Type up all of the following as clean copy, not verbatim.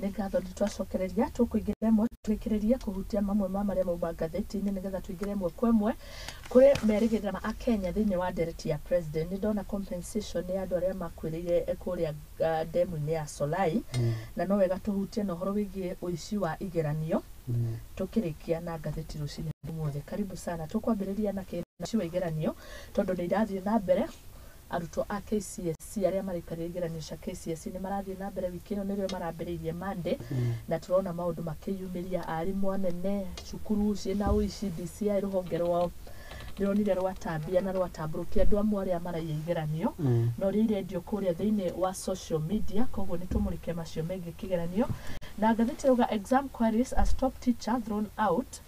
Nĩ ngatho, nĩ twacokereria. Tũkũingĩra ĩmwe, tũrĩkĩrĩrie kũhutia mamwe ma marĩa mauma ngathĩti-inĩ, nĩgetha tũingĩre ĩmwe kwa ĩmwe kũrĩ merĩgĩrĩra ma Akenya thĩinĩ wa ndereti ya president. Nĩ ndona compensation ya andũ arĩa makuĩrĩire kũrĩa ndemu-inĩ ya Solai, na no wega tũhutie na ũhoro wĩgiĩ ũici wa igeranio tũkĩrĩkia na ngathĩti rũcinĩ ũmũthĩ. Karibu sana. Tũkwambĩrĩria na ũici wa igeranio, tondũ nĩ irathiĩ na mbere. Arutwo a KCSE arĩa maraikarĩra igeranio cia KCSE nĩ marathiĩ na mbere. Wiki ĩno nĩrĩo marambĩrĩirie Monday, na tũrona maũndũ makĩyumĩria, arimũ anene, cukuru ciĩna ũici. DCI rũhonge rwao ndĩronire rwatambia na rwatambũrũkia andũ amwe arĩa maraiya igeranio na ũrĩa irendio kũrĩa thĩinĩ wa social media. Koguo nĩ tũmũrĩke macio megiĩ kĩgeranio. Na ngathĩti ĩrauga, "Exam queries as top teacher thrown out."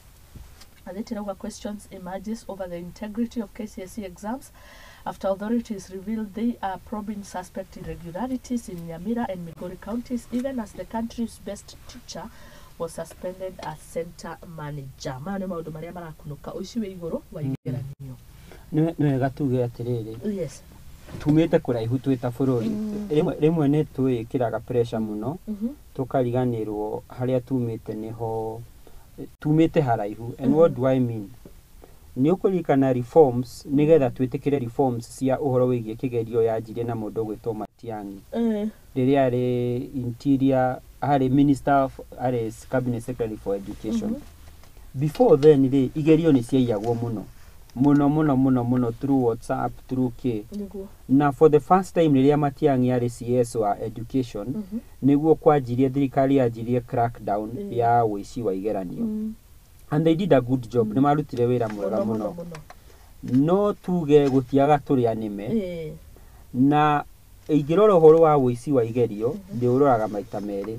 Ngathĩti ĩrauga, "Questions emerges over the integrity of KCSE exams after authorities revealed they are probing suspect irregularities in Nyamira and Migori counties, even as the country's best teacher was suspended as center manager." Maya nĩ maũndũ marĩa marakunũka, ũici wĩ igũrũ wa igeranio. Nĩ wega tuge atĩrĩrĩ, tumĩte kũraihu twĩ ta bũrũri. Rĩmwe nĩ twĩkĩraga pressure mũno, tũkariganĩrwo harĩa tumĩte, nĩho tumĩte haraihu. And what do I mean? Nĩ ũkũririkana reforms, nĩgetha twĩtĩkĩre reforms cia ũhoro wĩgiĩ kĩgerio yanjirie na mũndũ ũgwĩtwo Matiang'i rĩrĩa arĩ interior, arĩ minister of, arĩ cabinet secretary for education. Before then rĩ, igerio nĩ ciaiyagwo mũno mũno mũno mũno mũno, through WhatsApp, through k na for the first time rĩrĩa Matiang'i arĩ CS wa education, nĩguo kwanjirie, thirikari yanjirie crackdown ya ũici wa igeranio, and they did a good job. Nĩ marutire wĩra mwega mũno. Mũno. Mũno mũno. No tuge gũtiaga tũrĩ anĩme. Na ingĩrora ũhoro wa ũici wa igerio, ndĩũroraga maita merĩ.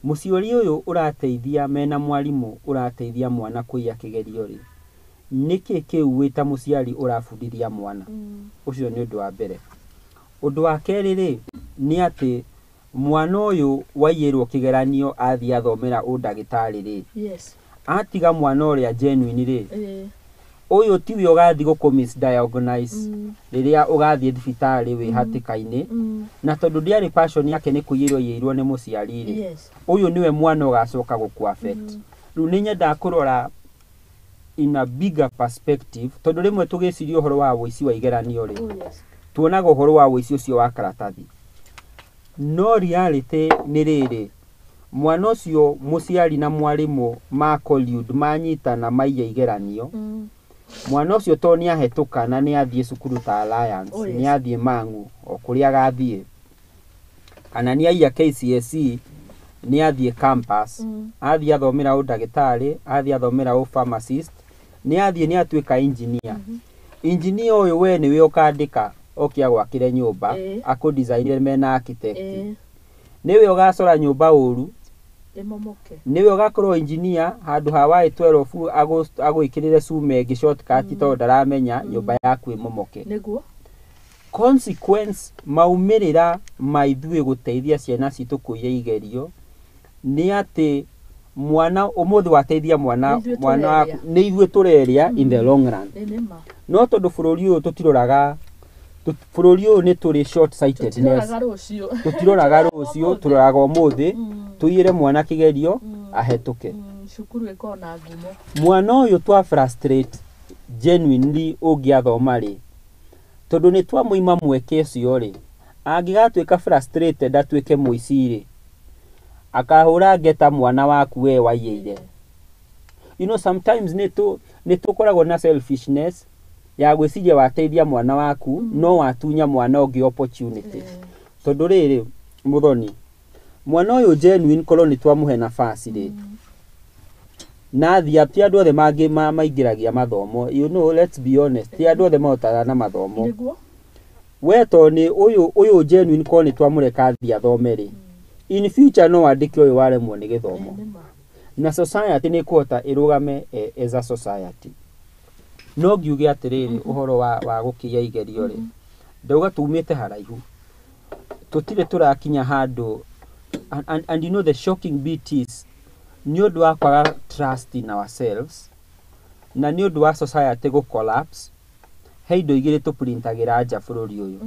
Mũciari ũyũ ũrateithia mena mwarimũ ũrateithia mwana kũiya kĩgerio rĩ, nĩkĩ kĩu wĩ ta mũciari ũrabundithia mwana ũcio? Nĩ ũndũ wa mbere. Ũndũ wa kerĩ rĩ, nĩ atĩ mwana ũyũ waiyĩrwo kĩgeranio athiĩ athomera ũndagĩtarĩ rĩ, atiga mwana ũrĩa genuine rĩ, ũyũ tiwe ũgathiĩ gũkũ misdiagnose rĩrĩa ũgathiĩ thibitarĩ wĩ hatĩka-inĩ? Na tondũ ndĩarĩ passion yake, nĩ kũiyĩrwo aiyĩirwo nĩ mũciari rĩ, ũyũ nĩwe mwana ũgacoka gũkũ affect. Rĩu nĩ nyendaga kũrora in a bigger perspective, tondũ rĩmwe tũgĩciria ũhoro wa ũici wa igeranio rĩ, tuonaga ũhoro wa ũici ũcio wa karatathi, no reality nĩ rĩrĩ, mwana ũcio mũciari na mwarimũ ma collude, manyitana maiya igeranio, mwana ũcio to nĩ ahetũka na nĩ athiĩ cukuru ta Alliance, nĩ athiĩ Mang'u o kũrĩa agathiĩ, kana nĩ aiya KCSE, nĩ athiĩ campus, athiĩ athomera ũndagĩtarĩ, athiĩ athomera ũ pharmacist, nĩ athiĩ nĩ atuĩka engineer. Engineer ũyũ we nĩwe ũkandĩka oke agwakĩre nyũmba, akũ mena architect, nĩwe ũgacora nyũmba ũru, ĩmomoke. Nĩwe ũgakorwo engineer handũ ha Y12 agwĩkĩrĩre cuma ĩngĩ shortcut, tondũ ndaramenya, nyũmba yaku ĩmomoke. Consequence, maumĩrĩra ma ithuĩ gũteithia ciana citũ kũiya igerio nĩ atĩ mwana ũmũthĩ wateithia mwana Nĩ ithuĩ mwana waku, tũrerĩa. Nĩ ithuĩ tũrerĩa in the long run. Ĩ nĩ ma. No tondũ bũrũri ũyũ tũtiroraga, bũrũri ũyũ nĩ tũrĩ short sightedness. Tũtiroraga rũciũ. Tũtiroraga rũciũ, tũroraga ũmũthĩ. Tũiyĩre mwana kĩgerio ahetũke. Cukuru ĩkorwo na ngumo. Mwana ũyũ twa frustrate genuinely ũngĩathoma rĩ, tondũ nĩ twamũima mweke ũcio rĩ, angĩgatuĩka frustrated atuĩke mũici rĩ, akahũra ngeta mwana waku we waiyĩire. Sometimes nĩ tũkoragwo na selfishness ya gwĩciria wateithia mwana waku, no watunya mwana ũngĩ opportunity. Tondũ rĩrĩ, mũthoni mwana ũyũ genuine, korwo nĩ twamũhe nafasi rĩ, na athiĩ, ti andũ othe maingĩragia mathomo. Let's be honest, ti andũ othe mahotaga na mathomo. We to nĩ ũyũ genuine, korwo nĩ twamũreka athiĩ athome rĩ, in future no wandĩke ũyũ waremwo nĩ gĩthomo. Ĩ nĩ ma. Na society nĩ ĩkũhota ĩrũgame as a society. No ngiuge atĩrĩrĩ, ũhoro wa gũkĩia igerio rĩ, ndauga tumĩte haraihu, tũtirĩ tũrakinya handũ. And the shocking bit is, nĩ ũndũ wa kwaga trust in ourselves na nĩ ũndũ wa society gũ collapse. He indo igĩrĩ tũprintagĩra nja bũrũri ũyũ.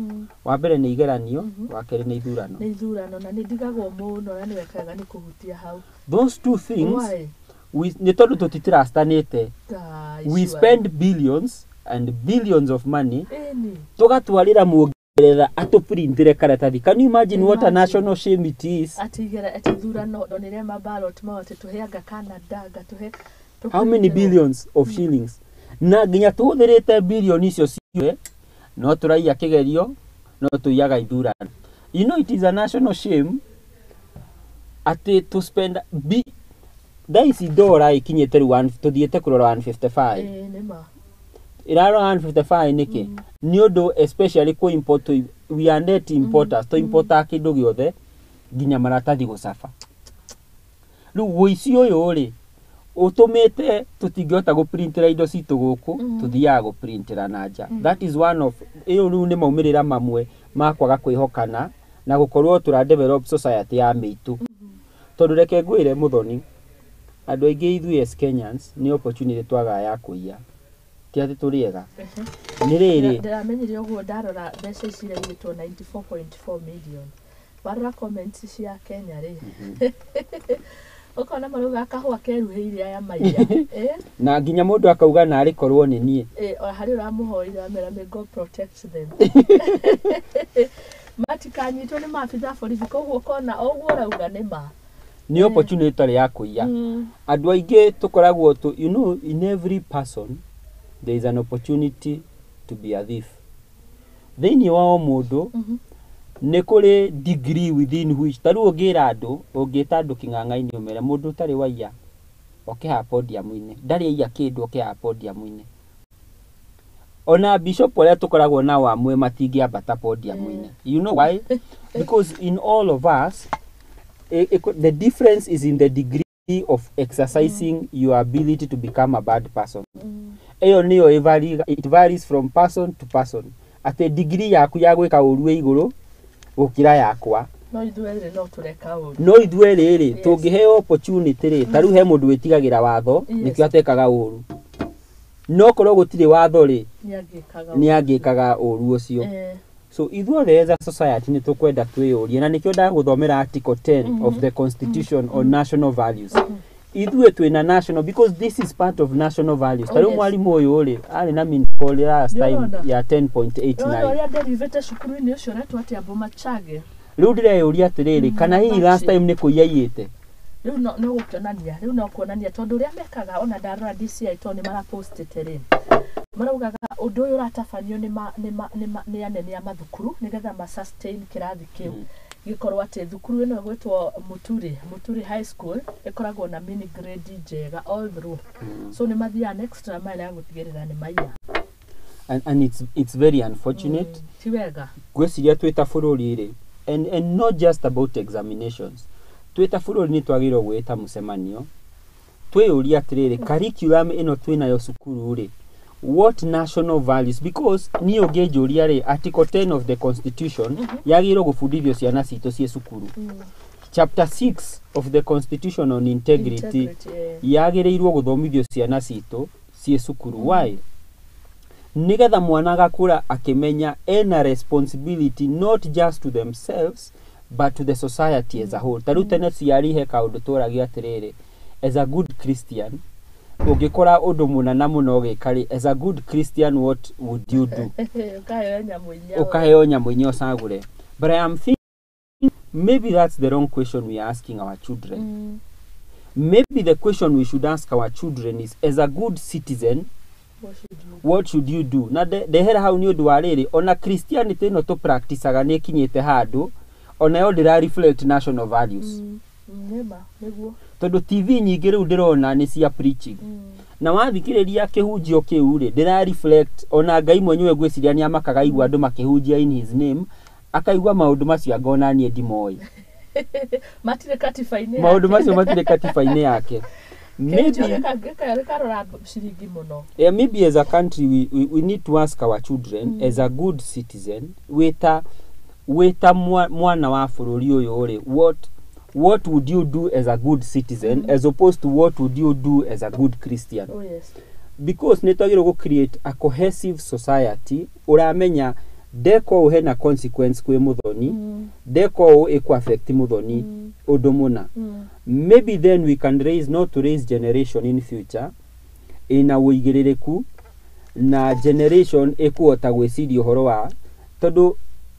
Wa mbere nĩ igeranio, wa kerĩ nĩ ithurano. Nĩ ithurano, na nĩ ndigagwo mũno, na nĩ wekaga nĩ kũhutia hau. Those two things. Why? Nĩ tondũ tũtitirastanĩte. Guys, we spend billions and billions of money Ĩni. tũgatwarĩra Mũngeretha atũprintĩre karatathi. Can you imagine what a Imagine. national shame it is? Atĩ igera atĩ ithurano ndonire ma ballot mau atĩ tũhe anga Canada, anga tũhe How many tũprintĩrwo. billions of shillings? Na nginya tũhũthĩrĩte bilioni icio ciothe, no tũraiya kĩgerio, no tũiyaga ithurano. You know it is a national shame atĩ to spend thaa ici ndora ĩkinyĩte rĩu tũthiĩte kũrora 155. Ĩĩ, nĩ ma. Ĩrarora 155 nĩkĩ? Nĩ ũndũ especially kũ import, we are net importers, tũ importaga kĩndũ gĩothe nginya maratathi gũcaba. Rĩu ũici ũyũ rĩ ũtũmĩte tũtingĩhota gũprintĩra indo citũ gũkũ, tũthiaga gũprintĩra na nja. That is one of ĩyo rĩu nĩ maumĩrĩra mamwe ma kwaga kwĩhokana na gũkorwo tũra develop society ya mĩitũ. Tondũ reke ngwĩre Mũthoni, andũ aingĩ ithuĩ as Kenyans nĩ opportunity twagaga ya kũiya, ti atĩ tũrĩ ega. Nĩ rĩrĩ, Ndĩramenyire ũguo ndarora mbeca ici iraigĩtwo 94.4 million. Warora comments cia Kenya rĩ, ũkona marauga kahũa keruhĩire aya maiya. Ĩ? Na nginya mũndũ akauga narĩ korwo nĩ niĩ. Ĩ, o harĩ ũramũhoire amera may God protect them. Matikanyitwo nĩ maabitha a borithi, koguo ũkona o ũguo ũrauga nĩ ma. Nĩ opportunity ĩtarĩ ya kũiya. Andũ aingĩ tũkoragwo tũ, you know, in every person there is an opportunity to be a thief. Thĩinĩ wa o mũndũ nĩ kũrĩ degree within which ta rĩu ũngĩra andũ, ũngĩta andũ kĩng'ang'a-inĩ ũmere mũndũ ũtarĩ waiya oke haha podium-inĩ, ndarĩ aiya kĩndũ oke haha podium-inĩ. Ona bishop arĩa tũkoragwo nao amwe matingĩambata podium-inĩ. You know why? Because in all of us the difference is in the degree of exercising your ability to become a bad person. Ĩyo nĩyo it varies from person to person. Atĩ degree yaku ya gwĩka ũru ĩ igũrũ gũkĩra yakwa. No ithuerĩ no tũreka ũru. No ithuerĩ rĩ, tũngĩheo opportunity rĩ, ta rĩu he mũndũ wĩtigagĩra watho, nĩkĩo atekaga ũru. No korwo gũtirĩ watho rĩ, nĩ angĩkaga ũru ũcio. So ithuothe as a society nĩ tũkwenda twĩyũrie, na nĩkĩo ndagũthomera article 10 of the constitution on national values. Ithuĩ twĩna national, because this is part of national values. Ta rĩu mwarimũ ũyũ rĩ, arĩ na min call last time ya 10.89. Ũrĩa nderivĩte cukuru-inĩ ũcio ũretwo atĩa Bomachage. Rĩu ndĩreyũria atĩrĩrĩ, kana hihi last time nĩ kũiya aiyĩte? Rĩu no gũkĩonania, rĩu no kuonania tondũ ũrĩa mekaga ona ndarora DCI tondũ nĩ marapostĩte rĩ. Maraugaga ũndũ ũyũ ũratabanio nĩ anene a mathukuru nĩgetha ma sustain kĩrathi kĩu. Gĩkorwo atĩ thukuru ĩno ĩgwĩtwo Muturi High School ĩkoragwo na mini grade njega all through. So nĩ mathiaga an extra mile ya gũtigĩrĩra nĩ maiya. And it's very unfortunate. Ti wega. Ngwĩciria twĩ ta bũrũri rĩ, and not just about examinations. Twĩ ta bũrũri nĩ twagĩrĩirwo gwĩta mũcemanio twĩyũrie atĩrĩrĩ, curriculum ĩno twĩnayo cukuru rĩ, what national values? Because niĩ ũngĩnjũria rĩ, article 10 of the constitution yagĩrĩirwo gũbundithio ciana citũ ciĩ cukuru. Chapter 6 of the constitution on integrity yagĩrĩirwo gũthomithio ciana citũ ciĩ cukuru. Why? Nĩgetha mwana agakũra akĩmenya ena responsibility not just to themselves but to the society as a whole. Ta rĩu tene ciari he kaũndũ tũragio atĩrĩrĩ, as a good Christian ũngĩkora ũndũ mũna na mũna ũgĩka rĩ, as a good Christian what would you do? Ũkaheo nyamũ inya ũcagũre. But I am thinking maybe that's the wrong question we are asking our children. Maybe the question we should ask our children is, as a good citizen what should you do? Na ndehera hau nĩ ũndũ wa rĩrĩ, ona Christianity ĩno tũ practiceaga nĩ ĩkinyĩte handũ onayo ndĩra reflect national values. Tondũ TV nyingĩ rĩu ndĩrona nĩ cia preaching. Na wathikĩrĩria kĩhunjio kĩu rĩ, ndĩra reflect ona Ngai mwenyewe ngwĩciria nĩ amakaga igua andũ makĩhunjia in his name, akaigua maũndũ macio angona niĩ ndimoĩ. Matirĩ katiba-inĩ yake. Maũndũ macio matirĩ katiba-inĩ yake. Maybe as a country we need to ask our children, as a good citizen, wĩta mwana wa bũrũri ũyũ rĩ, what would you do as a good citizen, as opposed to what would you do as a good Christian? Oh, yes. Because nĩ twagĩrĩirwo gũ create a cohesive society, ũramenya ndeka ũũ hena consequence kwĩ Mũthoni, ndeka ũũ ĩkũ affect Mũthoni ũndũ mũna. Maybe then we can raise, not to raise generation in future ĩna ũigĩrĩrĩku na generation ĩkũhota gwĩciria ũhoro wa, tondũ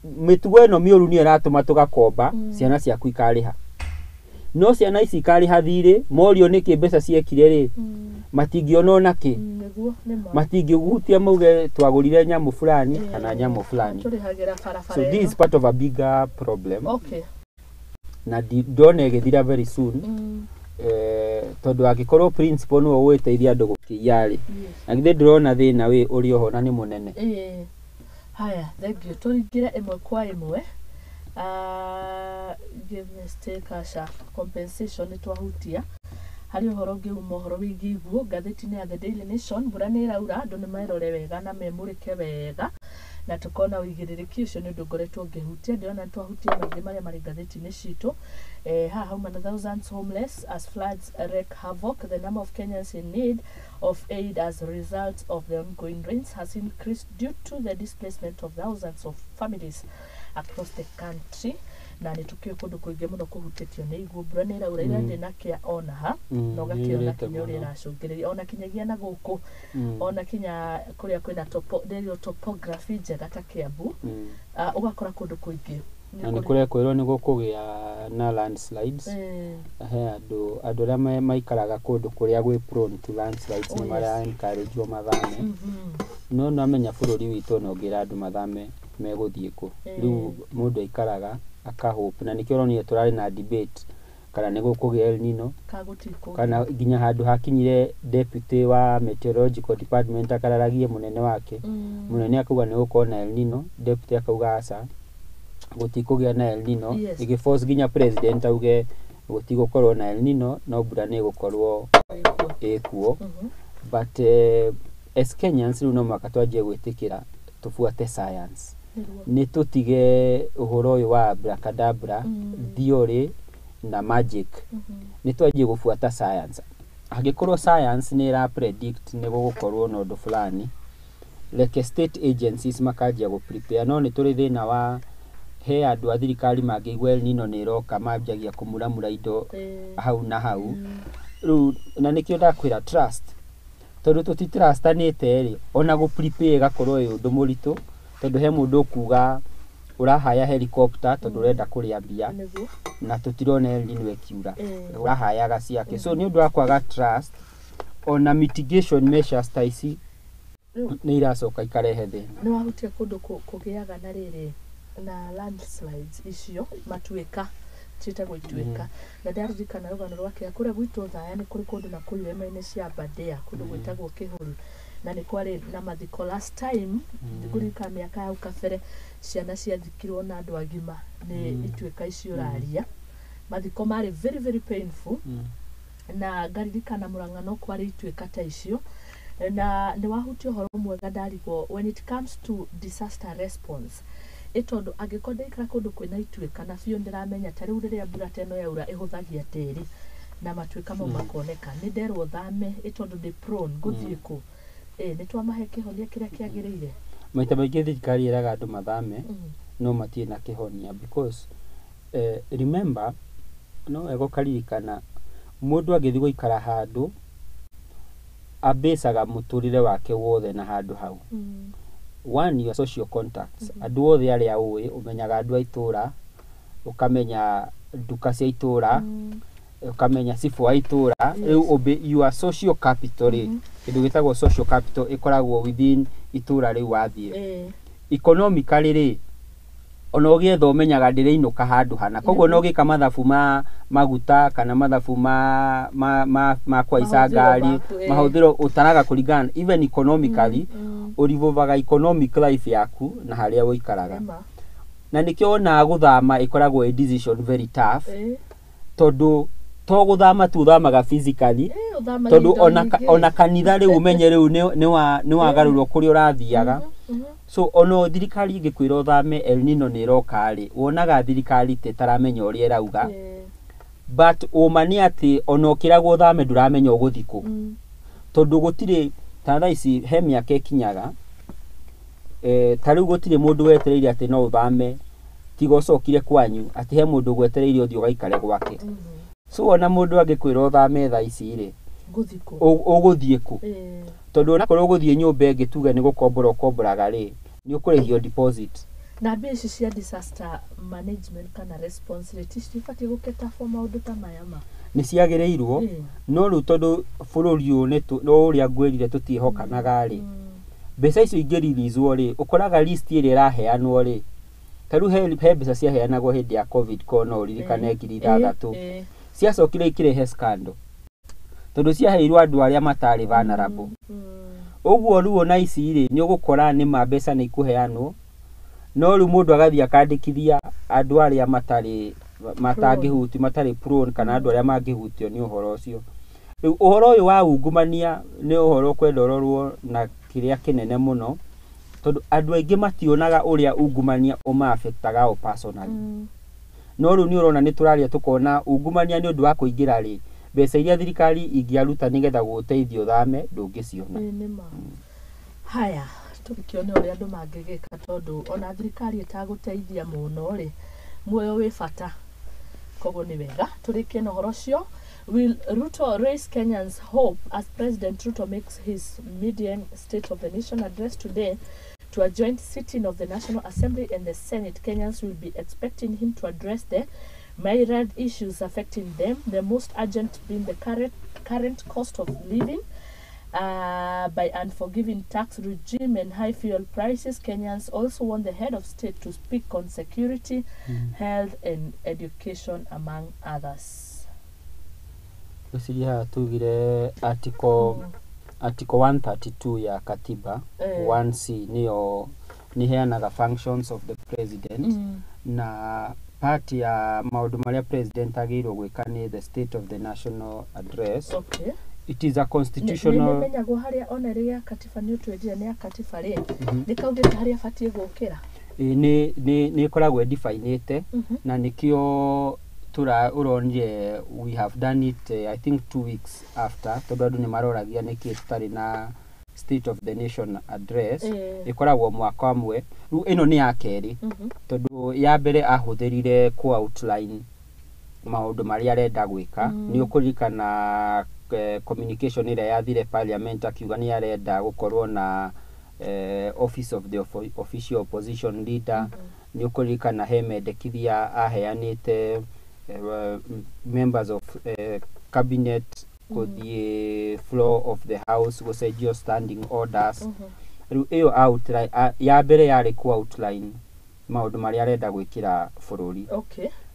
mĩtugo ĩno mĩũru nĩyo ĩratũma tũgakomba. Ciana ciaku ikarĩha, no ciana ici ikarĩha thirĩ, morio nĩkĩ mbeca ciekire rĩ, matingĩona ona kĩ. Nĩguo nĩ ma. Matingĩhutia mauge twagũrire nyamũ fulani kana nyamũ fulani. Tũrĩhagĩra barabara So this ĩno. is part of a bigger problem na ndona ĩgĩthira very soon, tondũ angĩkorwo principal nĩwe ũgũgĩteithia andũ gũkĩiya rĩ, na githĩ ndũrona thĩna wĩ ũrĩ oho na nĩ mũnene? Ĩĩ. Haya, thank you. Tũringĩre ĩmwe kwa ĩmwe. Give mistake, aca, compensation nĩ twahutia. Harĩ ũhoro ũngĩ uma ũhoro wĩgiĩ iguũ ngathĩti-inĩ ya The Daily Nation. Mbura nĩ ĩraura, andũ nĩ merore wega na memũrĩke wega na tũkona ũigĩrĩrĩki ũcio nĩ ũndũ ngoretwo ngĩhutia. Ndĩrona nĩ twahutia maingĩ marĩa marĩ ngathĩti-inĩ citũ. Haha hauma na thousands homeless as floods wreak havoc. The number of Kenyans in need of aid as a result of the ongoing rains has increased due to the displacement of thousands of families across the country. Na nĩ tũkĩũĩ kũndũ kũingĩ mũno kũhutĩtio nĩ iguũ. Mbura nĩ ĩraura ira ndĩnakĩa ona ha, na ũgakĩona nĩyurĩte kinya ũrĩa mũno. ĩracũngĩrĩria, ona kinyagia na gũkũ, ona kinya kũrĩa kwĩna ndĩrĩo topography njega ta Kiambu, ũgakora kũndũ kũingĩ Na nĩ kũrekwĩrwo nĩ gũkũgĩa na landslides. He andũ arĩa maikaraga kũndũ kũrĩa gwĩ prone to landslides nĩ mara encourage mathame. No namenya bũrũri witũ ona ũngĩra andũ mathame megũthiĩ kũ? Rĩu mũndũ aikaraga akahope, na nĩkĩo ũronire tũrarĩ na debate kana nĩ gũkũgĩa El Nino kagũtikũ kana nginya handũ hakinyire deputy wa meteorological department akararagie mũnene wake. Mũnene akauga nĩ gũkorwo na El Nino, deputy akauga aca, gũtikũgĩa na El Nino. Ĩgĩforce nginya president auge gũtigũkorwo na El Nino, no mbura nĩ ĩgũkorwo ĩkuo. But as Kenyans rĩu no mũhaka twanjie gwĩtĩkĩra tũbuate science, nĩ tũtige ũhoro ũyũ wa abracadabra, theory na magic. Nĩ twanjie gũbuata science. Angĩkorwo science nĩ ĩra predict nĩ gũgũkorwo na ũndũ fulani, reke state agencies makanjia gũ prepare. No nĩ tũrĩ thĩna wa he andũ a thirikari mangĩigua El Nino nĩ ĩroka, manjagia kũmuramura indo hau na hau. Rĩu na nĩkĩo ndakwĩra trust, tondũ tũtitrustanĩte rĩ, ona gũ prepare ĩgakorwo ĩ ũndũ mũritũ, tondũ he mũndũ ũkuga ũrahaya helicopter tondũ ũrenda kũrĩa mbia, na tũtirona El Nino ĩkiura, ũrahayaga ciake. So nĩ ũndũ wa kwaga trust, ona mitigation measures ta ici Rĩu nĩ iracoka ikarehe thĩna. Nĩ wahutia kũndũ kũgĩaga na rĩrĩ na landslides icio, matuĩka ciĩtagwo ituĩka. Na ndaririkana rũgano rwake kũrĩa gwitũ Thaya, nĩ kũrĩ kũndũ na kũu irĩma-inĩ cia Aberdare, kũndũ gwĩtagwo Kĩhũri, na nĩ kwarĩ na mathiko last time. Ngũririkana mĩaka ya hau kabere ciana ciathikirwo na andũ agima nĩ ituĩka icio ũraria. Mathiko marĩ very very painful. Na ngaririkana Mũrang'a no kwarĩ ituĩka ta icio. Na nĩ wahutia ũhoro mwega, ndarigwo when it comes to disaster response, ĩ tondũ angĩkorwo ndaikara kũndũ kwĩna ituĩka na biũ ndĩramenya ta rĩu rĩrĩa mbura ta ĩno yaura ĩhũthagia tĩri na matuĩka mau makoneka, nĩ nderwo thame, ĩ tondũ ndĩ prone, ngũthiĩ kũ? Ĩ nĩ twamahe kĩhonia kĩrĩa kĩagĩrĩire? Maita maingĩ thirikari ĩraga andũ mathame, no matirĩ na kĩhonia, because remember, no wega ũkaririkana mũndũ angĩthiĩ gũikara handũ ambĩcaga mũtũrĩre wake wothe na handũ hau. One, your social contacts, andũ othe arĩa ũĩ, ũmenyaga andũ a itũra, ũkamenya nduka cia itũra, ũkamenya cibũ wa itũra. Rĩu your social capital rĩ, kĩndũ gĩtagwo social capital ĩkoragwo within itũra rĩu wathiĩ. Economically rĩ, ona ũgĩetha ũmenyaga ndĩrĩinũka handũ hana, koguo no ũgĩka mathabu ma maguta kana mathabu ma kũhaica Mahũthĩro ngari, maku, ĩĩ. Mahũthĩro ũtaraga kũringana even economically, ũrivovaga economic life yaku na harĩa ũikaraga. Nĩma. Na nĩkĩo wonaga gũthama ĩkoragwo ĩ decision very tough, tondũ to gũthama tu ũthamaga physically, Ĩĩ, ũthamagia tondũ indo ona, nyingĩ. ona kanitha rĩu ũmenye rĩu nĩ wagarũrwo kũrĩa ũrathiaga. So ona thirikari ĩngĩkwĩra ũthame El Nino nĩ ĩroka rĩ, wonaga thirikari ta ĩtaramenya ũrĩa ĩrauga. But ũma nĩ atĩ ona ũkĩragwo ũthame ndũramenya ũgũthiĩ kũ, tondũ gũtirĩ Ta thaa ici he mĩaka ĩkinyaga, ta rĩu gũtirĩ mũndũ wetereire atĩ no ũthame tiga ũcokire kwanyu, atĩ he mũndũ ũgwetereire ũthiĩ ũgaikare gwake. So ona mũndũ angĩkwĩra ũthame thaa ici rĩ, Ngũthiĩ kũ? Ũgũthiĩ kũ? Tondũ onakorwo ũgũthiĩ nyũmba ĩngĩ tuge nĩ gũkombora ũkomboraga rĩ, nĩ ũkũrĩhio deposit. Na mbia ici cia disaster management kana response rĩ, ticibatiĩ gũketa for maũndũ ta maya ma? Nĩ ciagĩrĩirwo, no rĩu tondũ bũrũri ũyũ no ũrĩa ngwĩrire tũtiĩhokanaga rĩ, mbeca icio ingĩriricwo rĩ, ũkoraga list ĩrĩa ĩraheanwo rĩ, ta rĩu he mbeca ciaheanagwo hĩndĩ ya COVID, ko no ũririkane, 6,000. Ciacokire ikĩrehe scandal tondũ ciaheirwo andũ arĩa matarĩ vulnerable. Ũguo rĩu ona ici rĩ, nĩ ũgũkora nĩ ma mbeca nĩ ikũheanwo, no rĩu mũndũ agathiĩ akandĩkithia andũ arĩa matarĩ matangĩhutio, matarĩ prone, kana andũ arĩa mangĩhutio nĩ ũhoro ũcio. Rĩu ũhoro ũyũ wa ungumania nĩ ũhoro ũkwenda ũrorwo na kĩrĩa kĩnene mũno, tondũ andũ aingĩ mationaga ũrĩa ungumania ũma-affectaga o personally. No rĩu nĩ ũrona nĩ tũraria tũkona ungumania nĩ ũndũ wa kũingĩra rĩ, mbeca iria thirikari ingĩaruta nĩgetha gũgũteithia ũthame ndũngĩciona. Ĩĩ, nĩ ma. Haya, tũgĩkĩone ũrĩa andũ mangĩgĩka, tondũ ona thirikari ĩtagũteithia mũno rĩ, muoyo wĩ bata, koguo nĩ wega tũrĩkie na ũhoro ũcio. Will Ruto raise Kenyans' hope as President Ruto makes his maiden State of the Nation address today to a joint sitting of the National Assembly and the Senate? Kenyans will be expecting him to address the myriad issues affecting them, the most urgent being the current cost of living by unforgiving tax regime and high fuel prices. Kenyans also want the head of state to speak on security, health, and education, among others. Ngwĩciria haha tugire article 132 ya katiba, 1C, nĩyo nĩheanaga functions of the president, na part ya maũndũ marĩa president agĩrĩirwo gwĩka nĩ the State of the National Address. It is a constitutional Nĩmenyagwo harĩa ona rĩ ya katiba, nĩ ũtwĩrire nĩ ya katiba rĩ, nĩ kaugĩte harĩa abatiĩ gũkĩra. Ĩ, nĩ ĩkoragwo ĩdefinĩte, na nĩkĩo tũra ũronire we have done it, I think 2 weeks after, tondũ andũ nĩ maroragia nĩkĩ tũtarĩ na State of the Nation Address. Ĩkoragwo mwaka ũmwe, rĩu ĩno nĩ ya kerĩ, tondũ ya mbere ahũthĩrire kũ outline maũndũ marĩa arenda gwĩka. Nĩ ũkũririkana communication ĩrĩa yathire parliament akiuga nĩ arenda gũkorwo na office of the official opposition leader. Nĩ ũkũririkana he mendekithia aheanĩte members of cabinet gũthiĩ floor of the house gũcenjio standing orders. Rĩu ĩyo outline ya mbere yarĩ kũ outline maũndũ marĩa arenda gwĩkĩra bũrũri.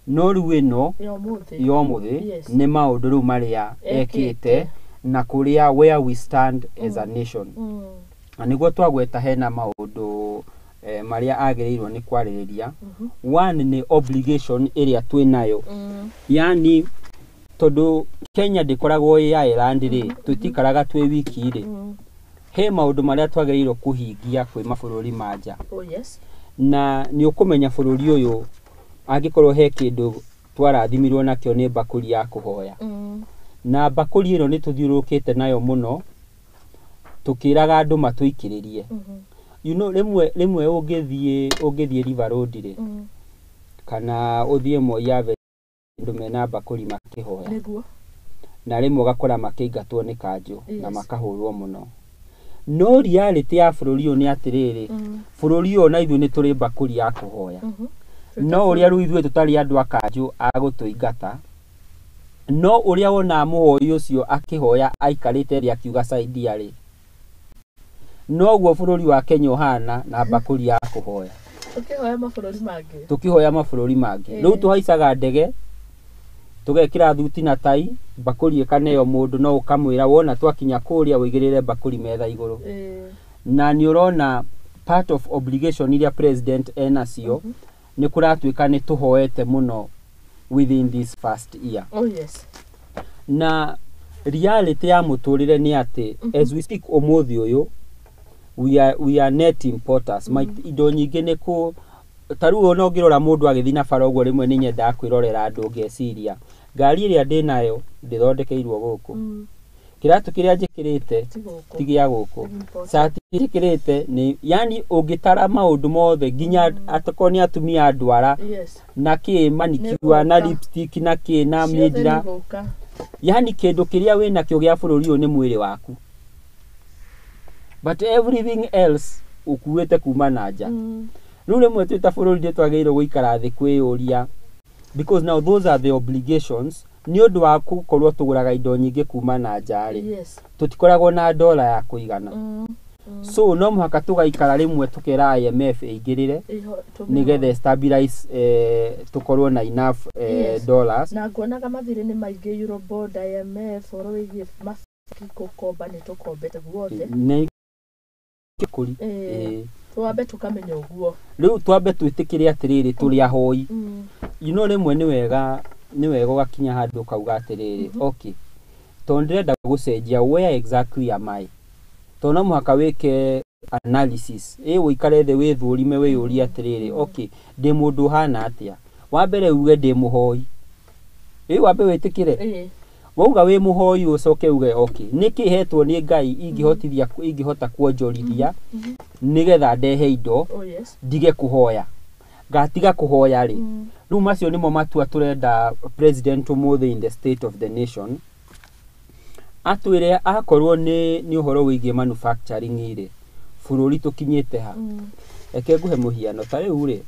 No rĩu ĩno ya ũmũthĩ, ya ũmũthĩ nĩ maũndũ rĩu marĩa ekĩte. Ekĩte na kũrĩa where we stand as a nation. Na nĩguo twagweta hena maũndũ marĩa agĩrĩirwo nĩ kwarĩrĩria. One nĩ obligation ĩrĩa twĩ nayo, yani tondũ Kenya ndĩkoragwo ĩ island rĩ, tũtikaraga twĩ wiki rĩ, he maũndũ marĩa twagĩrĩirwo kũhingia kwĩ mabũrũri ma nja. Na nĩ ũkũmenya bũrũri ũyũ angĩkorwo he kĩndũ twarathimirwo nakĩo nĩ mbakũri ya kũhoya. Na mbakũri ĩno nĩ tũthiũrũrũkĩte nayo mũno tũkĩraga andũ matũikĩrĩrie. Rĩmwe rĩmwe ũngĩthiĩ River Road rĩ, kana ũthiĩ Moi Avenue, andũ mena mbakũri makĩhoya. Na rĩmwe ũgakora makĩingatwo nĩ kanjũ na makahũrwo mũno. No reality ya bũrũri ũyũ nĩ atĩrĩrĩ, bũrũri ũyũ na ithuĩ nĩ tũrĩ mbakũri ya kũhoya. No ũrĩa rĩu ithuĩ tũtarĩ andũ a kanjũ a gũtũingata, no ũrĩa wonaga mũhoi ũcio akĩhoya aikarĩte thĩ akiuga saidia rĩ, noguo bũrũri wa Kenya ũhana na mbakũri ya kũhoya. Ũkĩhoya mabũrũri mangĩ. Tũkĩhoya mabũrũri mangĩ. Rĩu tũhaicaga ndege, tũgekĩra thuti na tai, mbakũri ĩkaneo mũndũ, no ũkamwĩra wona twakinya kũrĩa ũigĩrĩre mbakũri metha igũrũ. Na nĩ ũrona part of obligation iria president enacio nĩ kũratuĩka nĩ tũhoete mũno within this first year. Na reality ya mũtũrĩre nĩ atĩ as we speak ũmũthĩ ũyũ we are net importers. Indo nyingĩ nĩ kũ ta rĩu ona ũngĩrora mũndũ agĩthiĩ na bara ũguo, rĩmwe nĩ nyendaga kwĩrorera andũ ngeciria ngari ĩrĩa ndĩnayo ndĩthondekeirwo gũkũ. Kĩratũ kĩrĩa njĩkĩrĩte Ti gũkũ. ti gĩa gũkũ. Import. Cati njĩkĩrĩte nĩ, yani ũngĩtara maũndũ mothe nginya atakorwo nĩ atumia ndwara na kĩ manicure na Nĩ gũka. lipstick na kĩ na Ciothe mĩnjira, nĩ gũka. yani kĩndũ kĩrĩa wĩnakĩo gĩa bũrũri ũyũ nĩ mwĩrĩ waku, but everything else ũkuĩte kuma na nja. Rĩu rĩmwe twĩ ta bũrũri nĩ twagĩrĩirwo gũikara thĩ kwĩyũria, because now those are the obligations nĩ ũndũ wa gũkorwo tũgũraga indo nyingĩ kuma na nja rĩ, tũtikoragwo na dola ya kũigana. So no mũhaka tũgaikara rĩmwe tũkera IMF ĩingĩrĩre nĩgetha stabilize, tũkorwo na enough dollars. Na nguonaga mathirĩ nĩ maingĩ, Eurobond, IMF, ũhoro wĩgiĩ mabengi gũkomba, nĩ tũkombete guothe. Nĩ kũri. Twambe tũkamenya ũguo. Rĩu twambe twĩtĩkĩre atĩrĩrĩ, tũrĩ ahoi. Rĩmwe nĩ wega ũgakinya handũ ũkauga atĩrĩrĩ, okay, tondũ ndĩrenda gũcenjia, where exactly am I? Tondũ no mũhaka wĩke analysis, ĩ ũikare thĩ wĩthũrime, wĩyũrie atĩrĩrĩ, okay, ndĩ mũndũ ũhana atĩa? Wa mbere uge ndĩ mũhoi, ĩ wambe wĩtĩkĩre. Wauga wĩ mũhoi, ũcoke uge, okay, nĩkĩ hetwo nĩ Ngai ingĩhotithia, ingĩhota kuonjorithia nĩgetha ndehe indo, ndige kũhoya? Ngatiga kũhoya rĩ? Rĩu macio nĩmo matua tũrenda president ũmũthĩ in the state of the nation atwĩre. Akorwo nĩ ũhoro wĩgiĩ manufacturing rĩ, bũrũri tũkinyĩte ha? Reke nguhe mũhiano. Ta rĩu rĩ,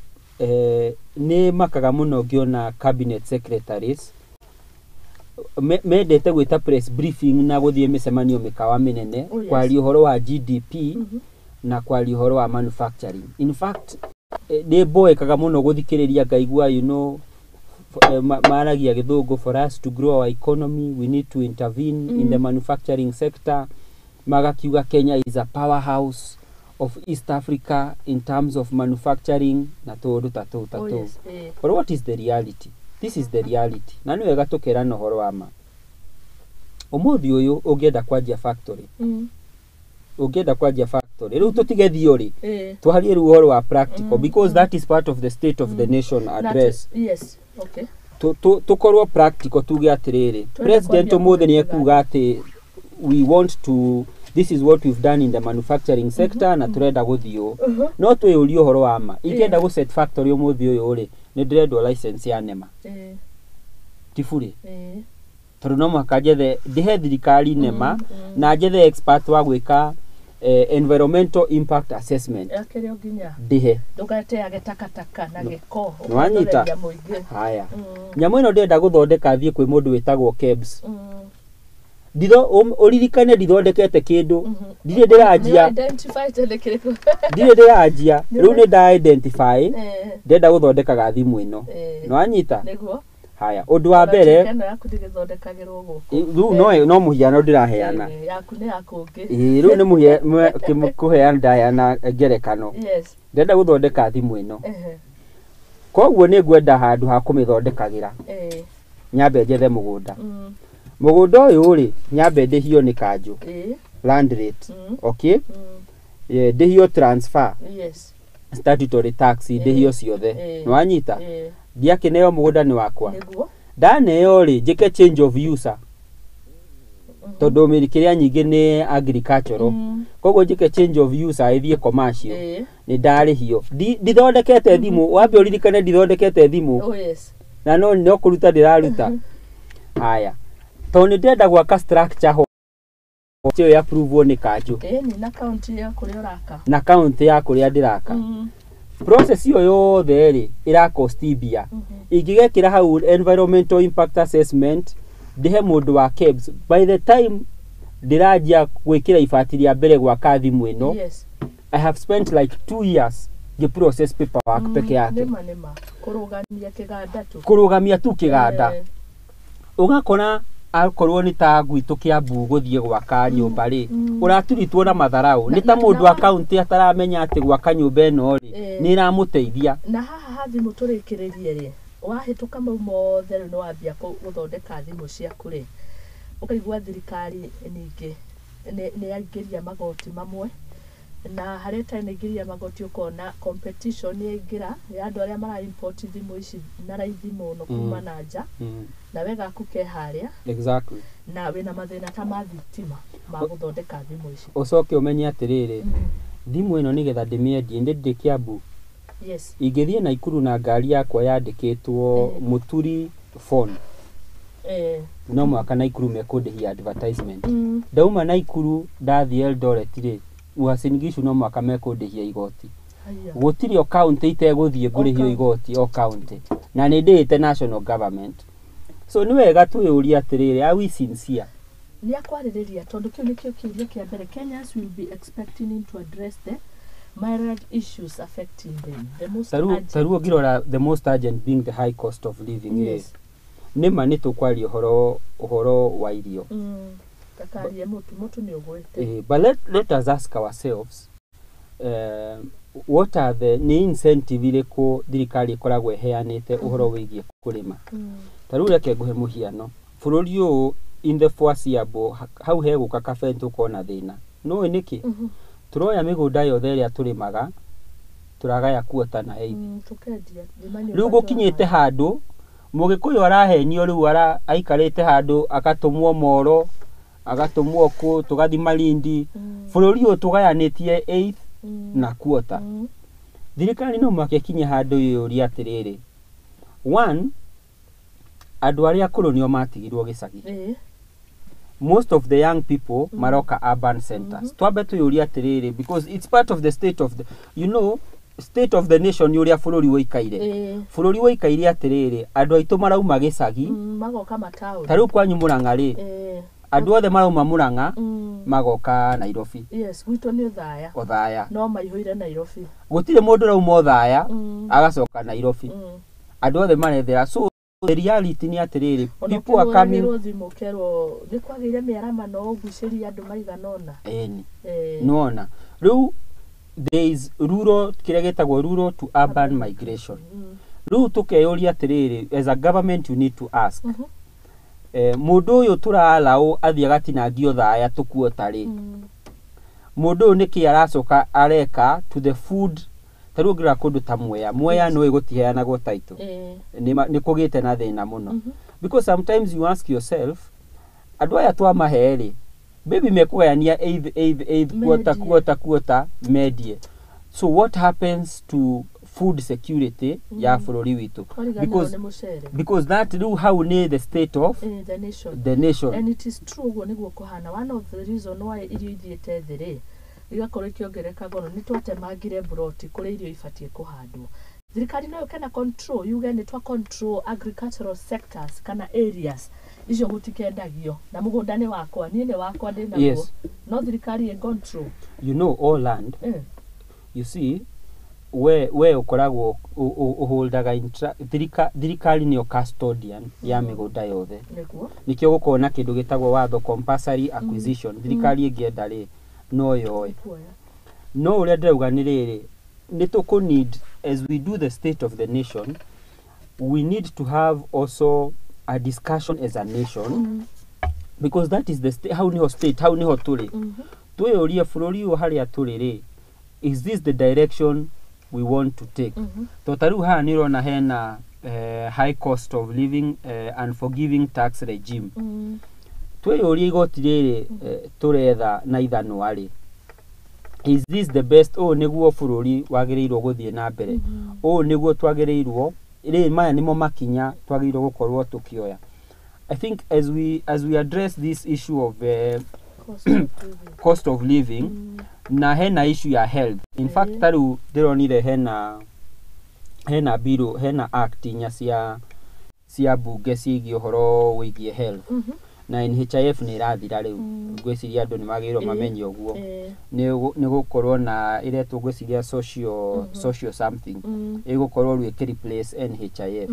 nĩ makaga mũno ngĩona cabinet secretaries mendete gwĩta press briefing na gũthiĩ mĩcemanio mĩkawa mĩnene kwaria ũhoro wa GDP na kwaria ũhoro wa manufacturing. In fact, nĩ mboekaga mũno gũthikĩrĩria, ngaigua maragia gĩthũngũ, "For us to grow our economy, we need to intervene in the manufacturing sector." Magakiuga Kenya is a powerhouse of East Africa in terms of manufacturing na tũũndũ ta tũu ta tũu. But what is the reality? This is the reality, na nĩ wega tũkerana ũhoro wa ma. Ũmũthĩ ũyũ ũngĩenda kwanjia factory, ũngĩenda kwanjia factory rĩu, tũtige theory, twarie rĩu ũhoro wa practical, because that is part of the state of the nation address. Yes, okay. Tũkorwo practical, tuge atĩrĩrĩ, president kwambia ũmũthĩ nĩ kũhe ekuga atĩ we want to, this is what we've done in the manufacturing sector na tũrenda gũthiĩ ũũ. No twĩyũrie ũhoro wa ma, ingĩenda gũ set factory ũmũthĩ ũyũ rĩ, nĩ ndĩrendwo license ya NEMA, ti bure, tondũ no mũhaka njethe, ndĩhe thirikari NEMA na njethe expert wa gwĩka environmental impact assessment. Akĩrĩ o nginya ndĩhe. Ndũgateage takataka na gĩko Nĩwanyita? ũkanoreria mũingĩ. Haya, nyamũ ĩno ndĩrenda gũthondeka, thiĩ kwĩ mũndũ wĩtagwo KEBS. Ũririkane ndithondekete kĩndũ, ndirĩ ndĩranjia. Nĩ identify nĩ kĩrĩkũ. Ndirĩ ndĩranjia. Rĩu nĩ nda identify ndĩrenda gũthondekaga thimũ ĩno. Nĩwanyita? Nĩguo. Haya, ũndũ wa mbere, Ĩno yaku ndĩgĩthondekagĩrwo gũkũ. Rĩu no mũhiano ndĩraheana. Yaku nĩ ya kũngĩ. Ĩĩ, rĩu nĩ kũheana ndaheana ngerekano. Ndĩrenda gũthondeka thimũ ĩno, koguo nĩ ngwenda handũ ha kũmĩthondekagĩra. Nyambe njethe mũgũnda. Mũgũnda ũyũ rĩ, nyambe ndĩhio nĩ kanjũ land rate. Okay. Ndĩhio transfer, statutory tax, ndĩhio ciothe. Nĩwanyita? Ndiakĩneo mũgũnda nĩ wakwa. Ndaneo rĩ, njĩke change of user, tondũ kĩrĩa nyingĩ nĩ agricultural. Koguo njĩke change of user ĩthiĩ commercial. Nĩ ndarĩhio. Ndithondekete thimũ, wambe ũririkane ndithondekete thimũ. Na no kũruta ndĩraruta. Haya, tondũ nĩ ndĩrenda gwaka structure ho, ĩyo ya approve nĩ kanjũ. Ĩni, na kaunti ya kũrĩa ũraka. Na kaunti ya kũrĩa ndĩraka. Process ĩyo yothe rĩ, ĩrakosti mbia. Ingĩgekĩra hau environmental impact assessment, ndĩhe mũndũ wa KEBS, by the time ndĩranjia gwĩkĩra ibati rĩa mbere gwaka thimũ ĩno, I have spent like 2 years ngĩ process paperwork peke yake. Nĩma, nĩma, kũrũgamia kĩganda tu. Kũrũgamia tu kĩganda. Ũgakora akorwo nĩ ta gwitũ Kĩambu gũthiĩ gwaka nyũmba rĩ, ũraturitwo na matharau nĩ ta mũndũ wa kaunti ataramenya atĩ gwaka nyũmba ĩno rĩ, nĩ ĩramũteithia. Na haha ha thimũ tũrĩkĩrĩrie rĩ, wahĩtũka mau mothe, rĩu nĩ wambia gũthondeka thimũ ciaku rĩ, ũkaigua thirikari ningĩ nĩ yaingĩria magoti mamwe. Na harĩa China ingĩria magoti ũkona competition nĩ yaingĩra ya andũ arĩa mara import thimũ ici na raithi mũno kuma na nja, na we gaku ke harĩa. Na wĩna mathĩna ta ma thitima ma gũthondeka thimũ ici. Ũcoke ũmenye atĩrĩrĩ, thimũ ĩno nĩgetha ndĩmĩendie ndĩ ndĩ Kiambu, ingĩthiĩ Naikuru na ngari yakwa yandĩkĩtwo Mũturi phone, no mũhaka Naikuru mekũndĩhia advertisement. Ndauma Naikuru ndathiĩ Eldoret rĩ, Uasin Gishu no mũhaka mekũndĩhia igoti. Haya. Gũtirĩ o county itegũthiĩ ngũrĩhio county. Igoti o county, na nĩ ndĩhĩte national government. So nĩ wega twĩyũrie atĩrĩrĩ, are we sincere? Nĩ akwarĩrĩria tondũ kĩu nĩkĩo kĩũria kĩa mbere. Kenyans will be expecting him to address the myriad issues affecting them, the most urgent. Tarĩu ũngĩrora the most urgent being the high cost of living rĩ, nĩma nĩ tũkwaria ũhoro wa irio. Ndakarie mũtu nĩ ũgwĩte. But let us ask ourselves, what are the nĩ incentive irĩkũ thirikari ĩkoragwo ĩheanĩte ũhoro wĩgiĩ kũrĩma? Ta rĩu reke ngũhe mũhiano. Bũrũri ũyũ in the foreseeable, hau hegũka kabere tũkona thĩna. Nũĩ nĩkĩ? Tũroya mĩgũnda yothe ĩrĩa tũrĩmaga, tũragaya quarter na eighth. Tũkendia thima nyũmba Rĩu gũkinyĩte handũ mũgĩkũyũ arahenio, rĩu aikarĩte handũ agatũmwo Moro, agatũmwo kũ, tũgathiĩ Malindi. Bũrũri ũyũ tũgayanĩtie eighth na quarter. Thirikari no mũhaka ĩkinye handũ yũrie atĩrĩrĩ, one, andũ arĩa akũrũ nĩo matigirwo gĩcagi. Most of the young people maroka urban centers. Twambe twĩyũrie atĩrĩrĩ, because it's part of the state of the, you know, state of the nation, ũrĩa bũrũri ũikaire. Bũrũri ũikaire atĩrĩrĩ, andũ aitũ marauma gĩcagi. Magoka mataũni. Ta rĩu kwanyu Mũrang'a rĩ, andũ othe marauma Mũrang'a magoka Nairobi. Yes, gwitũ nĩ Othaya. Othaya. No maihũire Nairobi. Gũtirĩ mũndũ ũrauma Othaya agacoka Nairobi. Andũ othe marethera. So the reality nĩ atĩrĩrĩ, Ona people are coming. ũkĩhũragĩrwo thimũ ũkerwo nĩ kwagĩire mĩaramano ũgucĩrie andũ maigana ũna. Ĩni. Nĩwona rĩu there is rural, kĩrĩa gĩtagwo rural to urban migration. Rĩu tũkeyũria atĩrĩrĩ, as a government you need to ask, mũndũ ũyũ tũralaũ athiĩ agatinangio Thaya tũkuota rĩ, mũndũ ũyũ nĩkĩ aracoka areka to the food? Ta rĩu ũngĩrora kũndũ ta Mwea, Mwea nĩũĩ gũtiheanagwo title. Nĩ kũgĩte na thĩna mũno, because sometimes you ask yourself, andũ aya twamahe rĩ, maybe mekũgayania eighth, eighth, eighth, quarter, Mendie. quarter, quarter, mendie. So what happens to food security ya bũrũri witũ? Twariganĩrwo Because nĩ mũcere. Because that rĩu hau nĩ the state of The nation. The nation. And it is true, ũguo nĩguo kũhana. One of the reason why irio ithiĩte thĩ rĩ, igakorwo ikĩongerereka goro, nĩ twatemangire mburoti kũrĩa irio ibatiĩ kũhandwo. Thirikari no yũke na control, yuge nĩ twa control agricultural sectors kana areas icio gũtikendagio, na mũgũnda nĩ wakwa, niĩ nĩ wakwa ndĩ naguo. No thirikari ĩ control. You know, all land, you see, we ũkoragwo ũholdaga thirikari nĩyo custodian ya mĩgũnda yothe. Nĩkĩo gũkorwo na kĩndũ gĩtagwo watho compulsory acquisition. Thirikari ĩngĩenda rĩ, no yoe. Kuoya. No ũrĩa ndĩrauga nĩ rĩrĩ, nĩ tũkũ need, as we do the state of the nation, we need to have also a discussion as a nation, because that is the hau niho state, hau niho tũrĩ. Twĩyũrie, bũrũri ũyũ harĩa tũrĩ rĩ, is this the direction we want to take? To ta rĩu haha nĩ ũrona hena high cost of living, unforgiving tax regime. Twĩyũrie, igoti rĩrĩ tũretha na ithanwa rĩ, is this the best? Ũũ nĩguo bũrũri wagĩrĩirwo gũthiĩ na mbere? Ũũ nĩguo twagĩrĩirwo rĩ? Maya nĩmo makinya twagĩrĩirwo gũkorwo tũkĩoya. I think as we address this issue of Cost of living. Cost of living, na hena issue ya health, in fact. Ta rĩu ndĩronire hena bill, hena act inya cia mbunge ciĩgiĩ ũhoro wĩgiĩ health. Na NHIF nĩ ĩrathira rĩu. Ngwĩciria andũ nĩ magĩrĩirwo mamenye ũguo. Nĩ gũkorwo na ĩretwo, ngwĩciria, social social something, ĩgũkorwo rĩu ĩkĩ replace NHIF.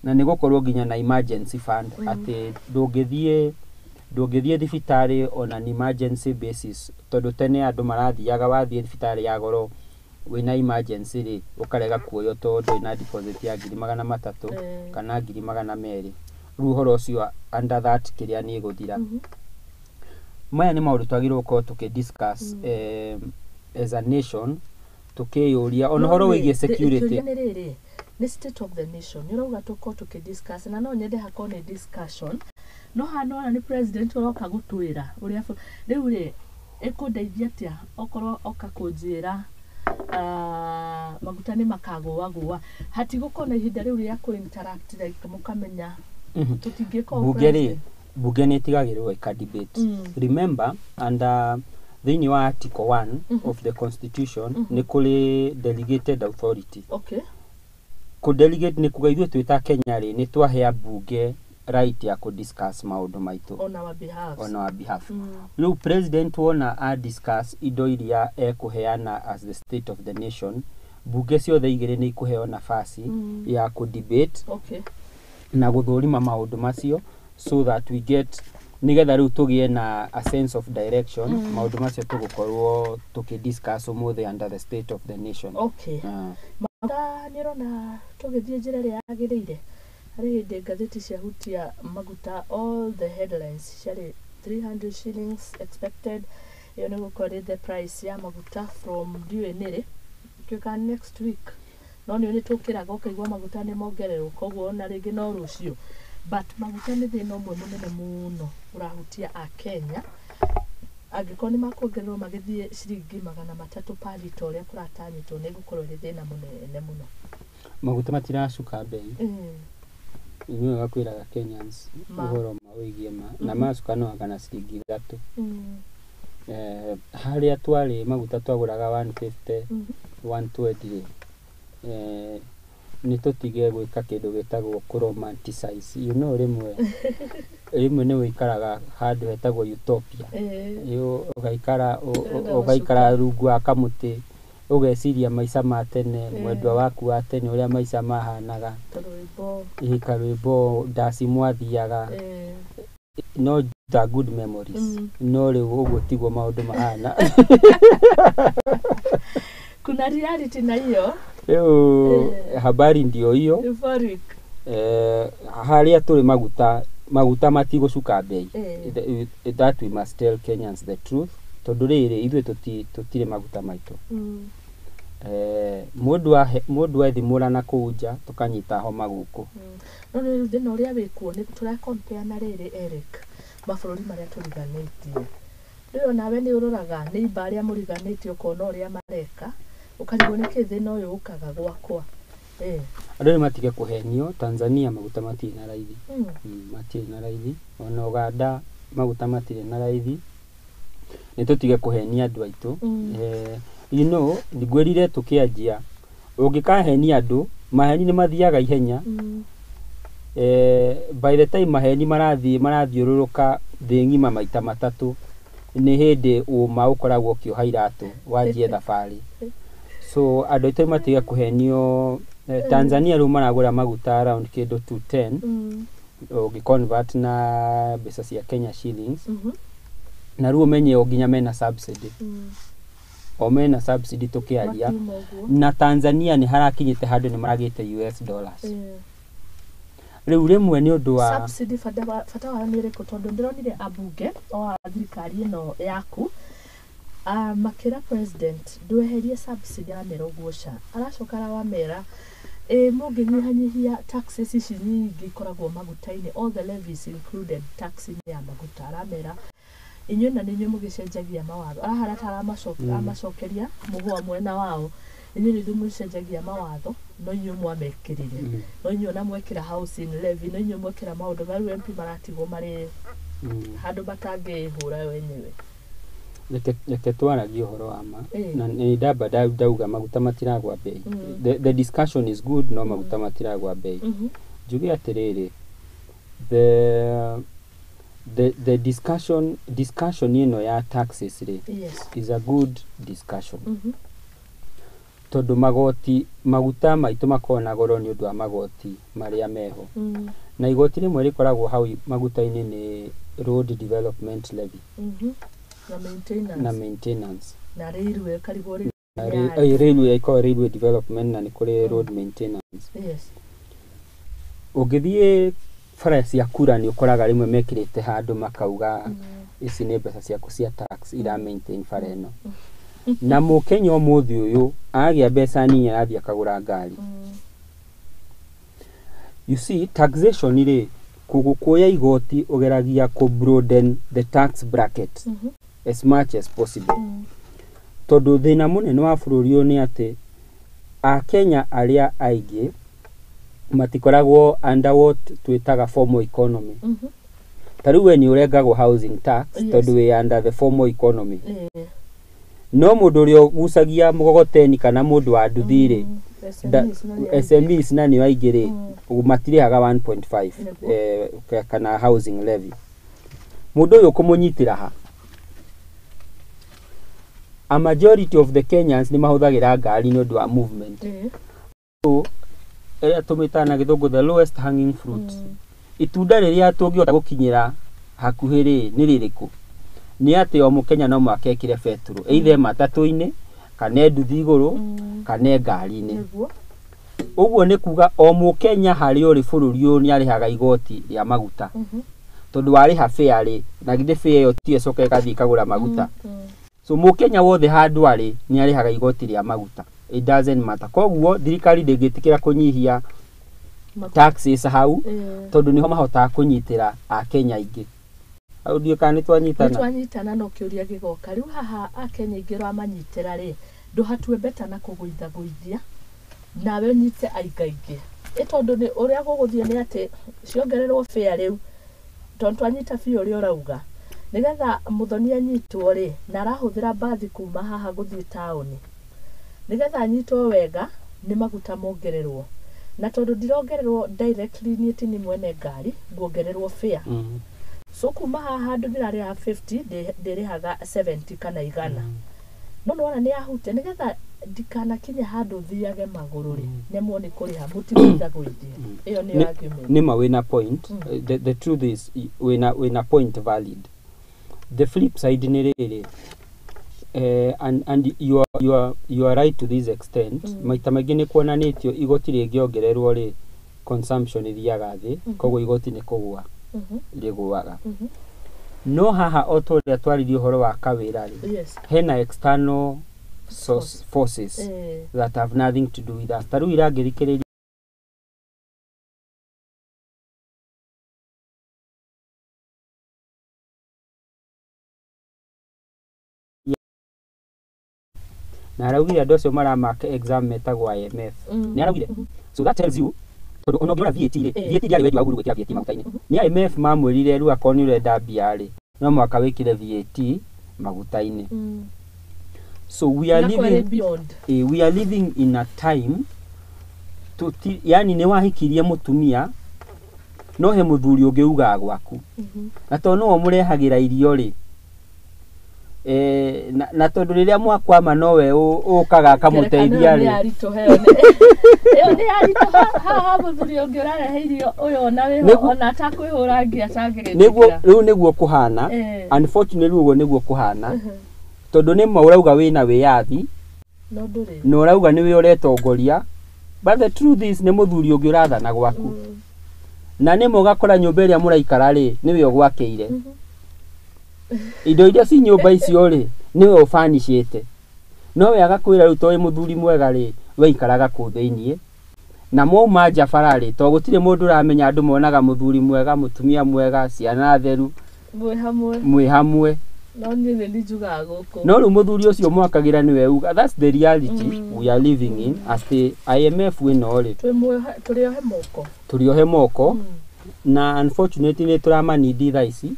Na nĩ gũkorwo nginya na emergency fund, atĩ ndũngĩthiĩ thibitarĩ on an emergency basis, tondũ tene andũ marathiaga, wathiĩ thibitarĩ ya goro wĩna emergency rĩ, ũkarega kuoywo tondũ ndũrĩ na deposit ya 300,000 kana 200,000. Rĩu ũhoro ũcio under that kĩrĩa nĩ ĩgũthira. Maya nĩ maũndũ twagĩrĩirwo gũkorwo tũkĩ discuss. as a nation tũkĩyũria ona ũhoro wĩgiĩ security. Kĩũria nĩ rĩrĩ, nĩ state of the nation nĩ ũrauga tũkorwo tũkĩdiscuss, na no nyende hakorwo nĩ discussion, no haha nĩwona nĩ president ũroka gũtwĩra ũrĩa rĩu rĩ ĩkũndeithia atĩa okorwo oka kũnjĩra maguta nĩ makagũagũa, hatigũkorwo na ihinda rĩu rĩa kũ interact like mũkamenya tũtingĩka ũũ Bunge rĩ, president. Bunge nĩ ĩtigagĩrĩrwo ĩka debate. Remember, and thĩinĩ wa article 1 of the constitution nĩ kũrĩ delegated authority. Kũ delegate nĩ kuga ithuĩ twĩ ta Kenya rĩ, nĩ twahea bunge right ya kũ discuss maũndũ maitũ On our behalf. On our behalf. Rĩu president wona a discuss indo iria ekũheana as the state of the nation, bunge ciothe igĩrĩ nĩ ikũheo nafasi ya kũ debate na gũthũrima maũndũ macio, so that we get, nĩgetha rĩu tũgĩe na a sense of direction. Maũndũ macio tũgũkorwo tũkĩ discuss ũmũthĩ under the state of the nation. Maguta nĩ ũrona tũgĩthiĩ njĩra ĩrĩa yagĩrĩire? Harĩ hĩndĩ ngathĩti ciahutia maguta, all the headlines ciarĩ 300 shillings expected. Ĩyo nĩ gũkorwo ĩrĩ the price ya maguta from ndiũĩ nĩrĩ, kĩũka next week, no nĩ tũkĩraga ũkaigua maguta nĩ mongererwo, koguo ona rĩngĩ no rũciũ. But maguta nĩ thĩna ũmwe mũnene mũno ũrahutia akenya. Angĩkorwo nĩ makuongererwo magĩthiĩ ciringi 300 per litre ũrĩa kũratanyĩtwo, nĩ gũkorwo ĩrĩ thĩna mũnene mũno. Maguta matiracuka bei. Nĩ wega kwĩraga Kenyans Ma. ũhoro ma wĩgiĩ ma na macuka no anga na ciringi 3. Harĩa twarĩ maguta twagũraga 150, 120 rĩ, nĩ tũtige gwĩka kĩndũ gĩtagwo kũ romanticize. Rĩmwe rĩmwe nĩ wĩikaraga handũ hetagwo utopia. Ũgaikara Ũrenda ũgaikara rungu wa kamũtĩ, ũgeciria maica ma tene, mwendwa waku wa tene, ũrĩa maica mahanaga. Tũrwĩmbo. Ĩ karwĩmbo ndaci mwathiaga. No the good memories. No rĩu ũguo tiguo maũndũ mahana. Kuna reality na hiyo. Rĩu habari ndio hiyo. Euphoric. Harĩa tũrĩ, maguta matigũcuka bei. That we must tell Kenyans the truth, tondũ rĩrĩ ithuĩ tũtirĩ maguta maitũ. Mũndũ ethimũra na kũu nja tũkanyita homa gũkũ. No rĩu thĩna ũrĩa wĩkuo nĩ tũrakompea na rĩrĩ, Eric, mabũrũri marĩa tũriganĩtie. Rĩu onawe nĩ ũroraga nĩ imba arĩa mũriganĩtie, ũkona ũrĩa mareka, ũkarigwo nĩkĩ thĩna ũyũ ũkaga gwakwa. Andũ nĩ matige kũhenio. Tanzania maguta matirĩ na raithi. Matirĩ na raithi. Ona Uganda maguta matirĩ na raithi. Nĩ tũtige kũhenia andũ aitũ. Ngwĩrire tũkĩanjia, ũngĩkahenia andũ, maheni nĩ mathiaga ihenya. By the time maheni marathiĩ marathiũrũrũka thĩ ng'ima maita matatũ, nĩ hĩndĩ ũma ũkoragwo ũkĩoha iratũ wanjie thabarĩ. So andũ aitũ matige kũhenio. Tanzania rĩu maragũra maguta around kĩndũ 210 ũngĩ convert na mbeca cia Kenya shillings. Na rĩu ũmenye o nginya mena subsidy, o mena subsidy tũkĩaria. Makiuma ũguo. Na Tanzania nĩ harakinyĩte handũ nĩ maragĩte US dollars. Rĩu rĩmwe nĩ ũndũ wa Subsidy bata wayo nĩ ũrĩkũ? Tondũ ndĩronire ambunge o a thirikari ĩno yaku makĩra president ndweherie subsidy, aramera ũguo ca aracoka arawamera ĩ mũngĩnyihanyihia taxes ici nyingĩ ikoragwo maguta-inĩ, all the levies included tax ya maguta. Aramera inyuĩ na nĩ inyuĩ mũgĩcenjagia mawatho, arahana ta aramacokeria mũgũa mwena wao, inyuĩ nĩ ithuĩ mũcenjagia mawatho, no inyuĩ mwamekĩrire, no inyuĩ ona mwekĩra housing levy, no inyuĩ mwekĩra maũndũ marĩu MP maratigwo marĩ handũ matangĩhũra wenyewe. Reke twaragie ũhoro wa ma. Na nĩ ndamba ndauga maguta matiragwa bei. The discussion is good, no maguta matiragwa bei. Njuge atĩrĩrĩ, the discussion ĩno ya taxes rĩ, is a good discussion, tondũ magoti, maguta maitũ makoragwo na goro nĩ ũndũ wa magoti marĩa meho. Na igoti rĩmwe rĩkoragwo hau maguta-inĩ nĩ road development levy. Na maintenance. Na maintenance. Na railway karigwo rĩ. Na railway ĩkoragwo railway development na nĩ kũrĩ road maintenance. Ũngĩthiĩ bara cia kura nĩ ũkoraga rĩmwe mekĩrĩte handũ makauga ici nĩ mbeca ciaku cia tax ira maintain bara ĩno. Na mũkenya ũmũthĩ ũyũ agĩa mbeca nini arathiĩ akagũra ngari. You see, taxation rĩ, kuoya igoti ũgeragia kũ broaden the tax bracket as much as possible. Tondũ thĩna mũnene wa bũrũri ũyũ nĩ atĩ akenya arĩa aingĩ matikoragwo under what twĩtaga formal economy. Ta rĩu we nĩ ũrengagwo housing tax tondũ wĩ under the formal economy. No mũndũ ũrĩa ũgucagia mũgogoteni kana mũndũ wa nduthi rĩ, SMEs na nĩo aingĩ rĩ, matirĩhaga 1.5 kana housing levy. Mũndũ ũyũ kũmũnyitĩra ha? A majority of the Kenyans nĩ mahũthagĩra ngari nĩ ũndũ wa movement. So ĩrĩa tũmĩtaga na gĩthũngũ the lowest hanging fruit. Itunda rĩrĩa tũngĩhota gũkinyĩra hakuhĩ rĩ, nĩ rĩrĩkũ? Nĩ atĩ o mũkenya no mũhaka ekĩre betũrũ, either matatũ-inĩ kana nduthi igũrũ kana ngari-inĩ. Ũguo nĩ kuga o mũkenya harĩa ũrĩ bũrũri ũyũ nĩ arĩhaga igoti rĩa maguta. Tondũ warĩha fare rĩ, na githĩ fare ĩyo tiyo ĩcoka ĩgathiĩ ĩkagũra maguta. So mũkenya wothe handũ arĩ nĩ arĩhaga igoti rĩa maguta. It doesn't matter. Koguo thirikari ndĩngĩtĩkĩra kũnyihia taxes hau tondũ nĩho mahotaga kũnyitĩra akenya aingĩ. Hau ndiũĩ kana nĩ twanyitana. Nĩ twanyitana, no kĩũria gĩgoka. Rĩu haha akenya aingĩ ũramanyitĩra rĩ, ndũhatue beta na kũgũithagũithia nawe ũnyite aingaingĩ. Ĩ tondũ nĩ ũrĩa gũgũthiĩ nĩ atĩ ciongererwo fare rĩu, tondũ twanyita biũ ũrĩa ũrauga, nĩgetha mũthoni anyitwo rĩ, na arahũthĩra mbathi kuma haha gũthiĩ taũni, nĩgetha anyitwo wega nĩ maguta mongererwo. Na tondũ ndirongererwo directly niĩ ti niĩ mwene ngari, nguongererwo fare. So kuma haha handũ ndĩrarĩhaga 50 ndĩrĩhaga 70 kana 100. No nĩwona nĩ yahutia, nĩgetha ndikanakinye handũ thiage magũrũ rĩ, nemwo nĩ kũrĩha mũtigũithagũithia. Ĩyo nĩyo argument. Nĩma wĩna point. The truth is wĩna point valid. The flip side nĩ rĩrĩ, and you are right to this extent. Maita maingĩ nĩ kuonanĩtio igoti rĩngĩongererwo rĩ, consumption ĩthiaga thĩ, koguo igoti nĩ kũgũa rĩgũaga. No haha o ta ũrĩa twaririe ũhoro wa kawĩra rĩ, hena external source forces that have nothing to do with us. Ta rĩu irangĩthikĩrĩria na araugire andũ acio maramaka exam metagwo IMF. Nĩ araugire. So that tells you tondũ ona ũngĩrora VAT rĩ, VAT ndĩarĩ wendi wa Uhuru gwĩkĩra VAT maguta-inĩ. Nĩ IMF mamwĩrire rĩu akorwo nĩ ũrenda mbia rĩ, no mũhaka wĩkĩre VAT maguta-inĩ. So we are living we are living in a time yani nĩ wahikirie mũtumia no he mũthuri ũngĩ ugaga gwaku. Na tondũ nĩwe ũmũrehagĩra irio rĩ, na tondũ rĩrĩa mwakwama nowe ũkaga akamũteithia rĩ. Ĩyo nĩ yaritũha haha mũthuri ũngĩ ũrarehe irio ũyũ ona wĩho ona atakwĩhũra ngia atangĩgĩtĩkĩra. Nĩguo rĩu nĩguo kũhana. Unfortunately ũguo nĩguo kũhana. Tondũ nĩ ma ũrauga wĩna wĩyathi na ũrauga nĩwe ũretongoria, but the truth is nĩ mũthuri ũngĩ ũrathana gwaku. Na nĩ ma ũgakora nyũmba ĩrĩa mũraikara rĩ, nĩwe ũgwakĩire. Indo iria ci nyũmba icio rĩ, nĩwe ũbanicĩte. No we agakwĩra rĩu to wĩ mũthuri mwega rĩ, we ikaraga kũu thĩiniĩ. Na mwauma nja bara rĩ, to gũtirĩ mũndũ ũramenya, andũ monaga mũthuri mwega, mũtumia mwega, ciana theru, mwĩ hamwe. No niĩ nĩ njugaga gũkũ. No rĩu mũthuri ũcio mwakagĩra nĩwe uga. That's the reality we are living in. As the IMF ĩno rĩ, tũrĩohe moko. Tũrĩohe moko. Na unfortunately nĩ tũramanindi thaa ici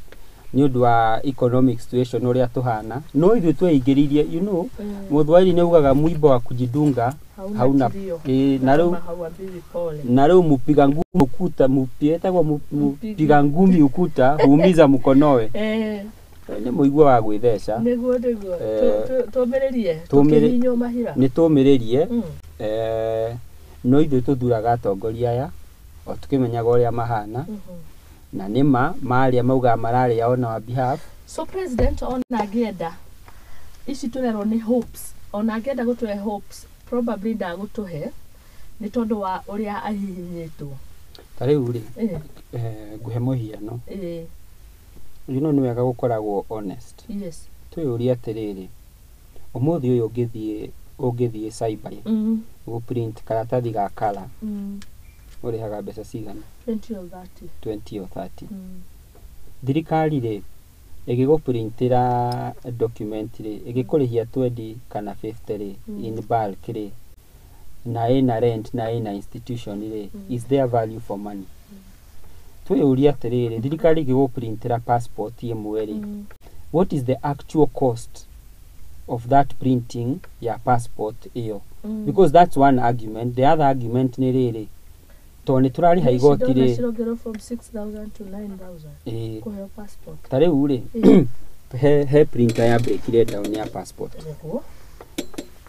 nĩ ũndũ wa economic situation ũrĩa tũhana. No ithuĩ tweingĩririe, you know, Mũthwairi nĩ ugaga mwimbo wa kujidunga hauna. Na rĩu mupiga ngumi ukuta, etagwo mupiga ngumi ukuta huumiza mkonowe. Nĩ mũigua wa gwĩtheca. Nĩguo nĩguo. Tũmĩrĩrie. Tũkĩhihinywo mahira. Nĩ tũmĩrĩrie. No ithuĩ tũthuraga atongoria aya o tũkĩmenyaga ũrĩa mahana. Na nĩma marĩa maugaga mararĩa on our behalf. So president ona angĩenda ici tũrerwo nĩ hopes, ona angĩenda gũtũhe hopes probably ndagũtũhe nĩ tondũ wa ũrĩa ahihinyĩtwo. Ta rĩu rĩ, ngũhe mũhiano. You know nĩ wega gũkoragwo honest. Yes. Twĩyũrie atĩrĩrĩ, Ũmũthĩ ũyũ ũngĩthiĩ cyber gũ print karatathi ga colour, ũrĩhaga mbeca cigana? 20 or 30. 20 or 30. Thirikari rĩ, ĩgĩgũprintĩra document rĩ, ĩgĩkũrĩhia 20 kana 50 rĩ, in bulk rĩ, na ĩna rent na ĩna institution rĩ, is there value for money? Twĩyũrie atĩrĩrĩ, thirikari ĩgĩgũprintĩra passport ĩmwe rĩ, what is the actual cost of that printing ya passport ĩyo? Because that's one argument. The other argument nĩ rĩrĩ, tondũ nĩ tũrarĩha igoti rĩ, cirongererwo from 6000 to 9000 ĩĩ, kũheo passport. Ta rĩu rĩ, he printer ya breakire down ya passport Nĩguo.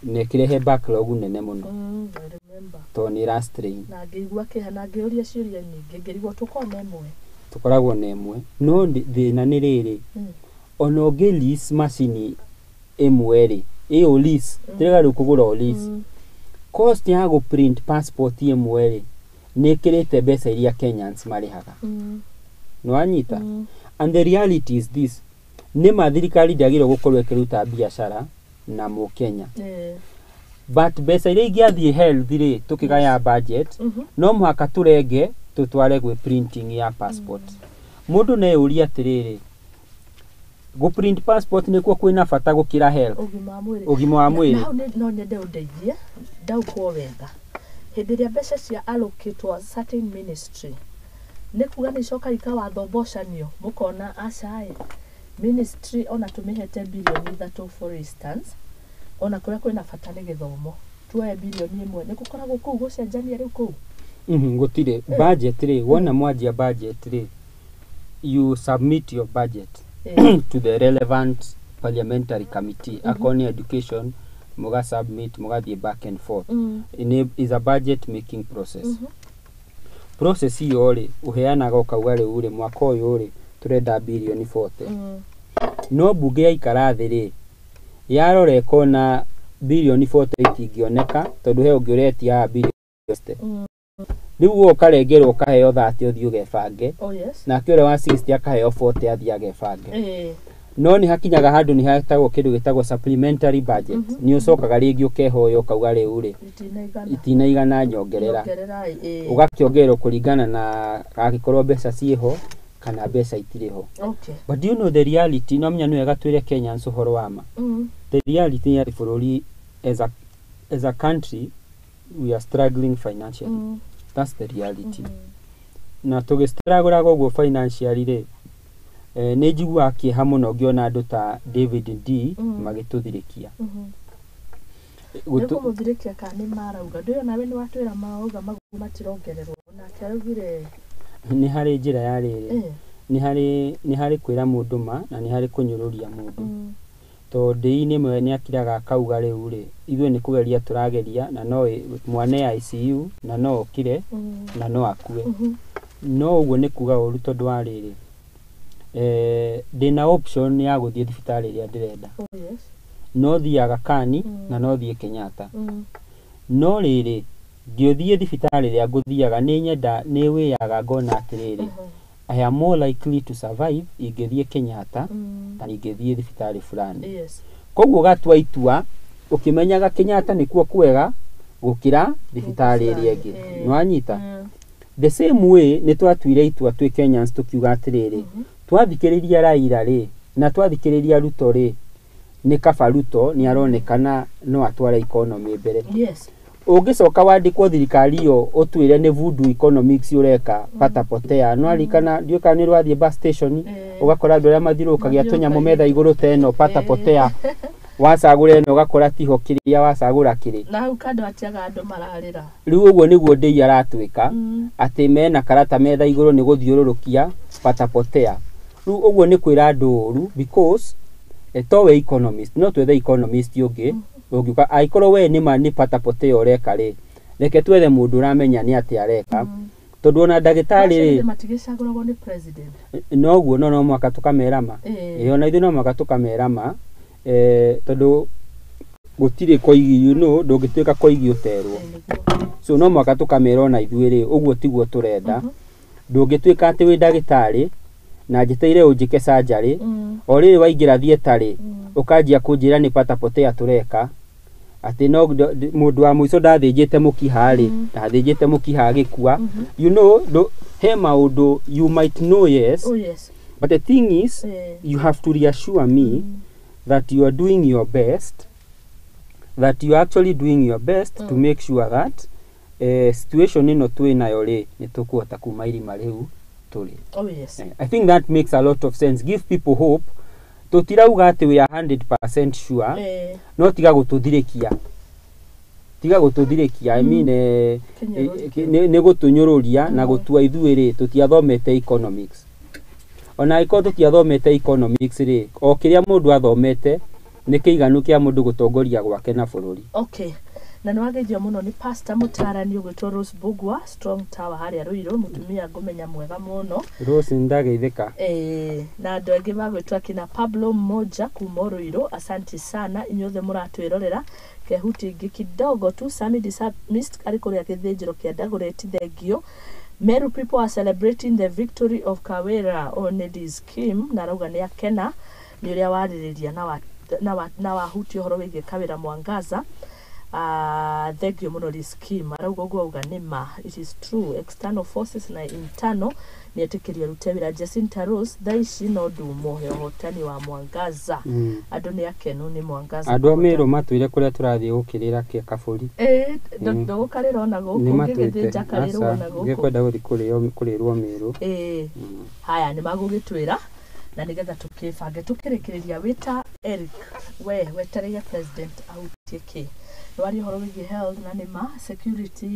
Na ĩkĩrehe backlog nene mũno, I remember. tondũ nĩ ĩra strain. Na ngĩigua kĩeha na ngĩũria ciũria nyingĩ, ngĩrigwo tũkorwo na ĩmwe. Tũkoragwo na ĩmwe, no thĩna nĩ rĩrĩ, ona ũngĩ lease macini ĩmwe rĩ, ĩyo lease, tĩrega rĩu kũgũra o lease, cost ya gũ print passport ĩmwe rĩ, nĩ ĩkĩrĩte mbeca iria Kenyans marĩhaga. Nĩ wanyita? And the reality is this: nĩ ma thirikari ndĩagĩrĩirwo gũkorwo ĩkĩruta biacara na mũkenya, but mbeca iria ingĩathiĩ health rĩ, tũkĩgaya budget, no mũhaka tũrenge tũtware gwĩ printing ya passport. Mũndũ no eyũrie atĩrĩrĩ, gũ print passport nĩkuo kwĩna bata gũkĩra health? Ũgima wa mwĩrĩ. Ũgima wa Na mwĩrĩ. hau no nyende ũndeithie ndaũkwo wega. Hĩndĩ ĩrĩa mbeca cia allocatwo certain ministry, nĩ kuga nĩ icoka ikawatho mbocanio, mũkona aca ĩ ministry ona tũmĩhete birioni 3, for instance, ona kũrĩa kwĩna bata nĩ gĩthomo, tuoe birioni 1, nĩ gũkoragwo kũu gũcenjania rĩu kũu? Gũtirĩ budget rĩ, wona mwanjia budget rĩ, you submit your budget to the relevant parliamentary committee. Akorwo nĩ education, mũga submit, mũgathiĩ back and forth. Is a budget making process. Process ĩyo rĩ, ũheanaga ũkauga rĩu rĩ, mwaka ũyũ rĩ, tũrenda birioni 40. No mbunge yaikara thĩ rĩ, yarora ĩkona birioni 40 itingĩoneka, tondũ he ũngĩ ũretia birioni 60. Rĩu we ũkarengerwo ũkaheo 30 ũthiĩ ũgebange, Oh yes. nake ũrĩa wa 60 akaheo 40 athiĩ agebange. No nĩ hakinyaga handũ nĩ hetagwo kĩndũ gĩtagwo supplementary budget. Nĩ ũcokaga rĩngĩ ũkehoya ũkauga rĩu rĩ, itinaigana, itinaigana, nyongerera. Nyongerera, ĩĩ. Ũgakĩongererwo kũringana na angĩkorwo mbeca ciĩho kana mbeca itirĩ ho. But do you know the reality? No menya nĩ wega twĩre Kenyans ũhoro wa ma. The reality nĩ atĩ bũrũri, as a country, we are struggling financially. That's the reality. Na tũgĩstruggle ũguo financially rĩ, nĩ njiguaga kĩeha mũno ngĩona andũ ta David D magĩtũthirĩkia. Nĩ kũmũthirĩkia kana nĩ marauga ndũĩ onawe nĩ watwĩra mauga maguta matirongererwo, nake araugire. Nĩ harĩ njĩra ya rĩrĩ, nĩ harĩ kwĩra mũndũ ma na nĩ harĩ kũnyũrũria mũndũ, tondũ ndĩi ĩmwe nĩ akiraga akauga rĩu rĩ, ithuĩ nĩ kũgeria tũrageria na no mwana e ICU na no okire na no akue. No ũguo nĩ kuga ũru, tondũ wa rĩrĩ, ndĩna option ya gũthiĩ thibitarĩ ĩrĩa ndĩrenda. Oh yes. No thiĩ Aga Khan na no thiĩ Kenyatta. No rĩrĩ, ngĩthiĩ thibitarĩ ĩrĩa ngũthiaga, nĩ nyenda nĩ wĩyaga ngona atĩrĩrĩ, I am more likely to survive ingĩthiĩ Kenyatta ta ingĩthiĩ thibitarĩ fulani. Koguo ũgatua itua ũkĩmenyaga Kenyatta nĩkuo kwega gũkĩra thibitarĩ ĩrĩa ĩngĩ. Nĩ wanyita? The same way nĩ twatuire itua twĩ Kenyans tũkiuga atĩrĩrĩ, twathikĩrĩria Raila rĩ, na twathikĩrĩria Ruto rĩ, nĩ kaba Ruto nĩ aronekana no atware economy mbere. Ũngĩcoka wandĩkwo thirikari ĩyo ũtwĩre nĩ voodoo economics ũreka, patapotea. No arikana, ndiũĩ kana nĩ ũrathiĩ bus station, ũgakora andũ arĩa mathiũrũrũkagia tũnyamũ metha igũrũ ta ĩno, patapotea, wacagũra ĩno ũgakora tiho kĩrĩa wacagũra kĩrĩ. Na hau kando atiaga andũ mararĩra. Rĩu ũguo nĩguo ndĩi aratwĩka, atĩ mena karata metha igũrũ nĩ gũthiũrũrũkia patapotea. Rĩu ũguo nĩ kwĩra andũ ũru, because to we economist, no twethe economist ũngĩ ũngĩũka. Angĩkorwo we nĩma nĩ patapotea ũreka rĩ, reke twethe mũndũ ũramenya nĩ atĩa areka, tondũ ona ndagĩtarĩ rĩ, Matigĩcagũragwo nĩ president. Noguo no mũhaka tũkamera ma. Ĩĩ, ona ithuĩ no mũhaka tũkamera ma, tondũ gũtirĩ koigi, ndũngĩtuĩka koigi ũterwo. Nĩguo. So no mũhaka tũkamera ona ithuĩ rĩ, ũguo tiguo tũrenda. Ndũngĩtuĩka atĩ wĩ ndagĩtarĩ Na njetereire ũnjĩke surgery. O rĩrĩ waingĩra theatre rĩ, ũkanjia kũnjĩra nĩ patapotea tũreka, atĩ no mũndũ wa mũico ndathĩnjĩte mũkiha rĩ, ndathĩnjĩte mũkiha agĩkua. You know, he maũndũ you might know, yes. Oh yes. But the thing is, you have to reassure me that you are doing your best, that you are actually doing your best to make sure that situation ĩno twĩ nayo rĩ, nĩ tũkũhota kuma irima rĩu tũrĩ. Oh yes. I think that makes a lot of sense. Give people hope. Tũtirauga atĩ we are 100% sure, no tiga gũtũthirĩkia, tiga gũtũthirĩkia. I mean, Kĩnyũrũri. Nĩ gũtũnyũrũria na gũtua ithuĩ rĩ tũtiathomete economics. Ona angĩkorwo tũtiathomete economics rĩ, o kĩrĩa mũndũ athomete nĩ kĩiganu kĩa mũndũ gũtongoria gwake na bũrũri. Okay, na nĩ wageithio mũno nĩ pastor mũtarani ũgwĩtwo Rose Bugwa, Strong Tower harĩa Ruiru, mũtumia ngũmenya mwega mũno. Rose, nĩndageithĩka. Na andũ angĩ magwĩtwo akina Pablo Mmoja kuma Ruiru, asanti sana inyuothe mũratwĩrorera. Kehuti ingĩ kidogo tu. Sami Dismissed arĩ kũrĩa gĩthĩnjĩro kĩa Dagoretti, thengio. Meru people are celebrating the victory of Kawira Onedi scheme, na arauga nĩ akena nĩ ũrĩa warĩrĩria na wahutia ũhoro wĩgiĩ Kawira Mwangaza. Thengio mũno scheme, arauga ũguo, auga nĩ ma, it is true, external forces na internal nĩ etĩkĩrio arute wĩra. Jacinta Rose, thaa ici no ndumo ya ũhotani wa Mwangaza. Andũ nĩ akenu nĩ Mwangaza. Andũ a Mĩrũ matwĩre kũrĩa tũrathiĩ gũkĩrĩra kĩa kabũri. Ĩĩ, ndũgũkarĩra ona gũkũ. Nĩ matwĩte. Ũngĩgĩthĩnja karĩrwo ona gũkũ. Ngĩkwenda gũthiĩ kũrĩrwo Mĩrũ. Ĩĩ, haya nĩ magũgĩtwĩra na nĩgetha tũkĩbange. Tũkĩrĩkĩrĩria, wĩta Eric, we wetereire president ahutie kĩ? Nĩwaria ũhoro wĩgiĩ health, na nĩma security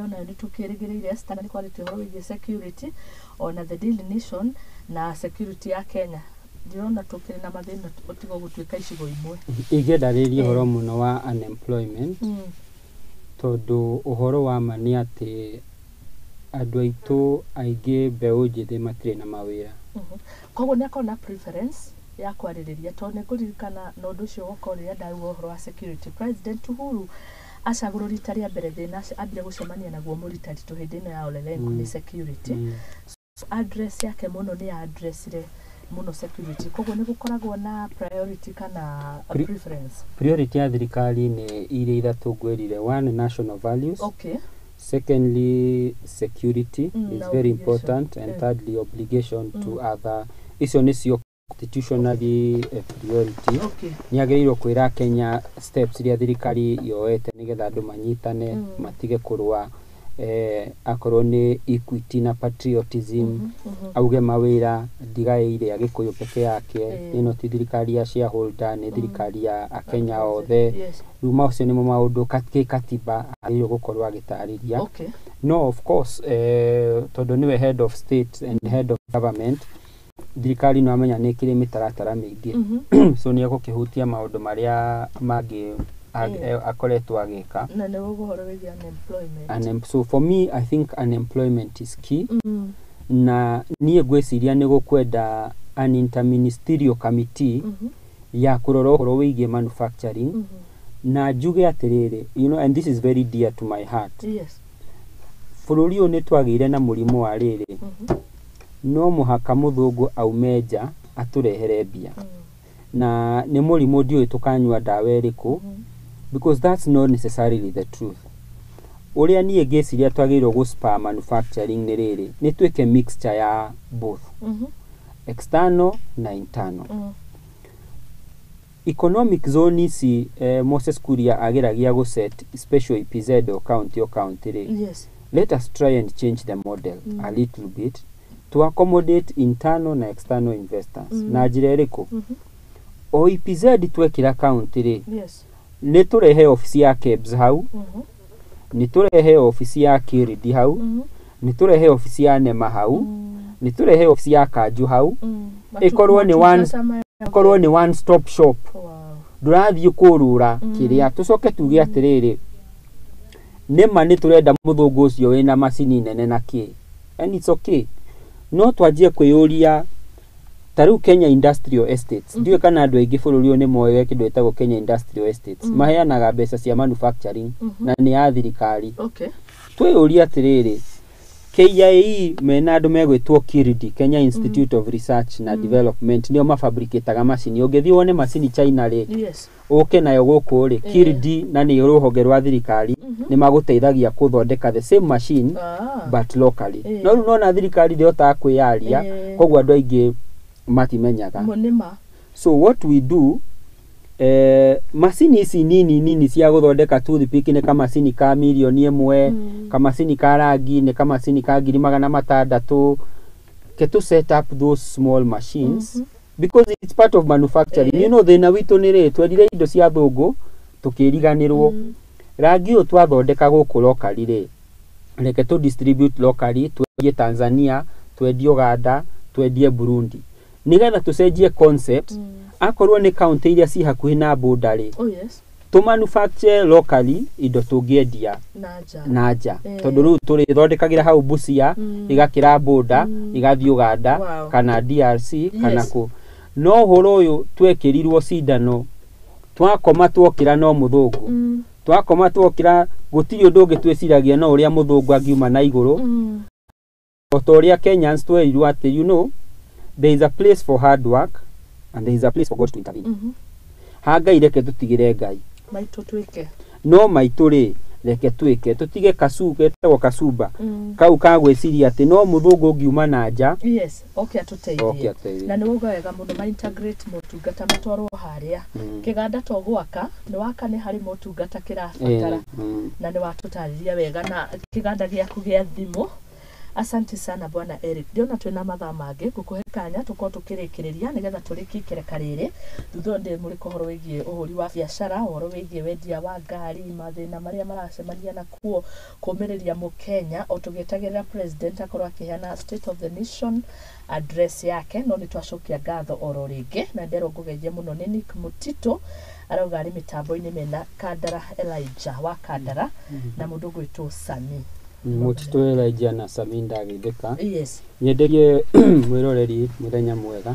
onayo nĩ tũkĩrĩgĩrĩire. Standard nĩ kwarĩtie ũhoro wĩgiĩ security, ona The Daily Nation na security ya Kenya. Ndĩrona tũkĩrĩ na mathĩna ũtigo gũtuĩka icigo imwe. Ingĩenda rĩrie ũhoro mũno wa unemployment, tondũ ũhoro wa ma nĩ atĩ andũ aitũ aingĩ mbeũ njĩthĩ matirĩ na mawĩra. Koguo nĩ akorwo na preference ya kwarĩrĩria, tondũ nĩ ngũririkana na ũndũ ũcio woka rĩrĩa ndauga ũhoro wa security, President Uhuru acagũrwo rita rĩa mbere, thĩna ambire gũcemania naguo mũritaritũ hĩndĩ ĩno ya Olelenku nĩ security. So address yake mũno nĩ addressire mũno security, koguo nĩ gũkoragwo na priority kana a preference. Priority ya thirikari nĩ iria ithatũ ngwĩrire. One, national values. Secondly, security is na very obligation. important, and thirdly, obligation to other. Icio nĩcio constitutionally a priority. Nĩ agĩrĩirwo kwĩra Kenya steps iria thirikari yoete nĩgetha andũ manyitane, matige kũrũa, akorwo nĩ equity na patriotism, auge mawĩra ndigaĩire Agĩkũyũ peke yake. Ĩno ti thirikari ya shareholder, nĩ thirikari ya Akenya othe. Rĩu macio nĩmo maũndũ kĩkatiba agĩrĩirwo gũkorwo agĩtarĩria. No of course, tondũ nĩwe head of state and head of government, thirikari no amenya nĩ ĩkĩrĩ mĩtaratara mĩingĩ, so nĩ egũkĩhutia maũndũ marĩa mangĩ akoretwo agĩka. Na nĩ ũhoro wĩgiĩ unemployment. So for me, I think unemployment is key, na niĩ ngwĩciria nĩ gũkwenda an interministerial committee ya kũrora ũhoro wĩgiĩ manufacturing. Na njuge atĩrĩrĩ, and this is very dear to my heart, bũrũri ũyũ nĩ twagĩire na mũrimũ wa rĩrĩ, no mũhaka mũthũngũ aume nja atũrehere mbia, na nĩ mũrimũ ndiũĩ tũkanyua ndawa ĩrĩkũ, because that's not necessarily the truth. Ũrĩa niĩ ngĩciria twagĩrĩirwo gũ manufacturing nĩ rĩrĩ, nĩ twĩke mixture ya both external na internal. Economic zone ici, Moses Kuria ageragia gũ set special EPZ o county o county rĩ, let us try and change the model a little bit to accommodate internal na external investors. Na njĩra ĩrĩkũ? O EPZ twekĩra county rĩ, nĩ tũrehe obici ya KEBS hau, nĩ tũrehe obici ya KIRDI hau, nĩ tũrehe obici ya NEMA hau, nĩ tũrehe obici ya Kanju hau. Ĩkorwo nĩ one stop shop. Ndũrathiĩ kũrũra kĩrĩa. Tũcoke tuge atĩrĩrĩ, nĩma nĩ tũrenda mũthũngũ ũcio wĩna macini nene na kĩ, and it's okay, no twanjie kwĩyũria ta rĩu Kenya Industrial Estates. Ndiũĩ kana andũ aingĩ bũrũri ũyũ nĩ moĩ kĩndũ gĩtagwo Kenya Industrial Estates. Maheanaga mbeca cia manufacturing, na nĩ ya thirikari. Twĩyũrie atĩrĩrĩ, KIE mena andũ megwĩtwo KIRDI, Kenya Institute of Research na Development, nĩo mafabricataga macini. Ũngĩthiĩ wone macini China rĩ, ũke nayo gũkũ rĩ, KIRDI na nĩ rũhonge rwa thirikari, nĩ magũteithagia gũthondeka the same machine but locally. No rĩu nona thirikari ndĩhotaga kwĩyaria, koguo andũ aingĩ matimenyaga. Nĩma. So what we do, macini ici nini nini cia gũthondeka toothpick nĩ kamacini ka mirioni 1, kamacini ka rangi nĩ kamacini ka 600,000. Ke to set up those small machines, because it's part of manufacturing. You know, thĩna witũ nĩ rĩ, twendire indo cia thũngũ tũkĩriganĩrwo. Rangi ũyũ twathondeka gũkũ locally rĩ, reke tũ distribute locally, twendie Tanzania, twendie Uganda, twendie Burundi, nĩgetha tũcenjie concept. Akorwo nĩ kaunti iria ci hakuhĩ na border rĩ, Oh yes. tũ manufacture locally indo tũngĩendia Na nja. Na nja, tondũ rĩu tũrĩthondekagĩra hau Busia, igakĩra border, igathiĩ Uganda kana DRC kana kũ. No ũhoro ũyũ twekĩrirwo cindano, twakoma twokĩra no mũthũngũ, twakoma twokĩra gũtirĩ ũndũ ũngĩ twĩciragia no ũrĩa mũthũngũ angiuma na igũrũ. O ta ũrĩa Kenyans twerirwo atĩ, you know, there is a place for hard work and there is a place for God to intervene. Ha Ngai, reke tũtigĩre Ngai. Maitũ twĩke. No maitũ rĩ, reke twĩke, tũtige kacu getagwo kacumba kau ka gwĩciria atĩ no mũthũngũ ũngiuma na nja Yes, oke atũteithie. Oke ateithie. Na nĩ wauga wega mũno, ma integrate motungata matwarwo harĩa. Kĩganda to gwaka nĩ waka, nĩ harĩ motungata kĩrabatara. Na nĩ watũtarĩria wega na kĩganda gĩaku gĩa thimũ. Asante sana, Bwana Eric. Ndiona twĩna mathaa mangĩ, ngũkũhe kanya tũkorwo tũkĩrĩkĩrĩria nĩgetha tũrĩkie ikereka rĩrĩ. Thutha ũyũ ndĩmũrĩka ũhoro wĩgiĩ ũhũri wa biacara, ũhoro wĩgiĩ wendia wa ngari, mathĩna marĩa maracemania nakuo, kũmĩrĩria mũkenya o tũgĩetagĩrĩra president akorwo akĩheana State of the Nation Address yake. No nĩ twacokia ngatho oro rĩngĩ na nderwo ngũgeithie mũno nĩ Nick Mutito, arauga arĩ mĩtambo-inĩ mena Kandara Elijah wa Kandara na mũndũ ũgwĩtwo Sami. Mũtitũ Elijah na Sami, ndagĩthĩka. Nyenderie mwĩroreri mũthenya mwega.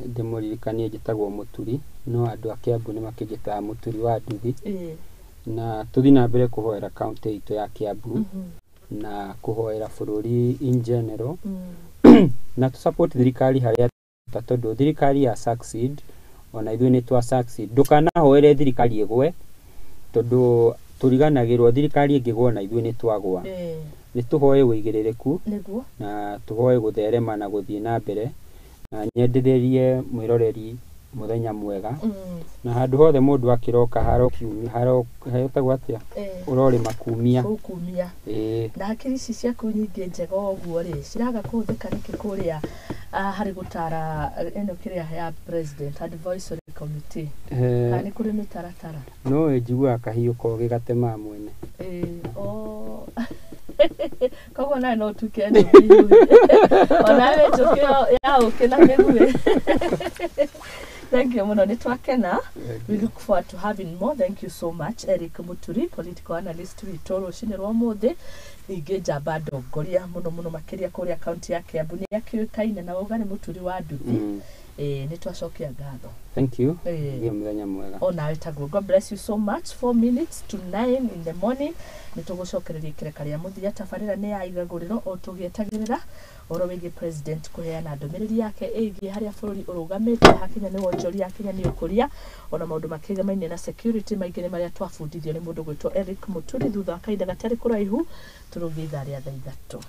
Ndĩmũririkanie njĩtagwo Mũturi, no andũ a Kĩambu nĩ makĩnjĩtaga Mũturi wa Nduthi. Na tũthiĩ na mbere kũhoera kaunti itũ ya Kĩambu na kũhoera bũrũri in general, na tũ support thirikari harĩa, tondũ thirikari ya succeed, ona ithuĩ nĩ twa succeed. Ndũkanahoere thirikari ĩgwe, tondũ tũriganagĩrwo thirikari ĩngĩgwa ona ithuĩ nĩ twagwa. Nĩ tũhoe ũigĩrĩrĩku na tũhoe gũtherema na gũthiĩ na mbere, na nyendithĩrie mwĩroreri mũthenya mwega. Na handũ hothe mũndũ akĩroka harokiumia, hetagwo atĩa, ũrorĩma kumia. Ũkumia. Ĩĩ. Na hakiri ici ciaku nyingĩ njega ũguo rĩ, ciraga kũhũthĩka nĩkĩ kũrĩa harĩ gũtara ĩno kĩrĩa ya president advisory committee? Kana nĩ kũrĩ mĩtaratara? No njiguaga kahiũ kogĩ gatemaga mwene. Ĩĩ, oh. Koguo nawe no ũtuĩke nũthi, onawe njũkĩ ya ũkĩ na mĩguĩ. Thank you mũno, nĩ twakena. We look forward to having more. Thank you so much, Eric Muturi, political analyst witũ rũcinĩ rwa ũmũthĩ, ningĩ njamba ndongoria mũno mũno makĩria kũrĩa kaunti ya Kiambu, nĩ akĩũĩkaine na wauga nĩ Mũturi wa Nduthi. Ĩĩ, nĩ twacokia ngatho. Thank you. Ĩĩ. Gĩa mũthenya mwega. Onawe taguo. God bless you so much. 8:54 in the morning, nĩ tũgũcokereria ikereka rĩa mũthia. Tabarĩra nĩ ya igagũrĩro o tũgĩetagĩrĩra ũhoro wĩgiĩ president kũheana ndũmĩrĩri yake ĩgiĩ harĩa bũrũri ũrũgamĩte, hakinya nĩ wonjoria, hakinya nĩ ũkũria, ona maũndũ makĩgemaine na security. Maingĩ nĩ marĩa twabundithio nĩ mũndũ gwĩtwo Eric Muturi. Thutha wa kahinda gatarĩ kũraihu tũrũgie ithaa rĩa thaa 3.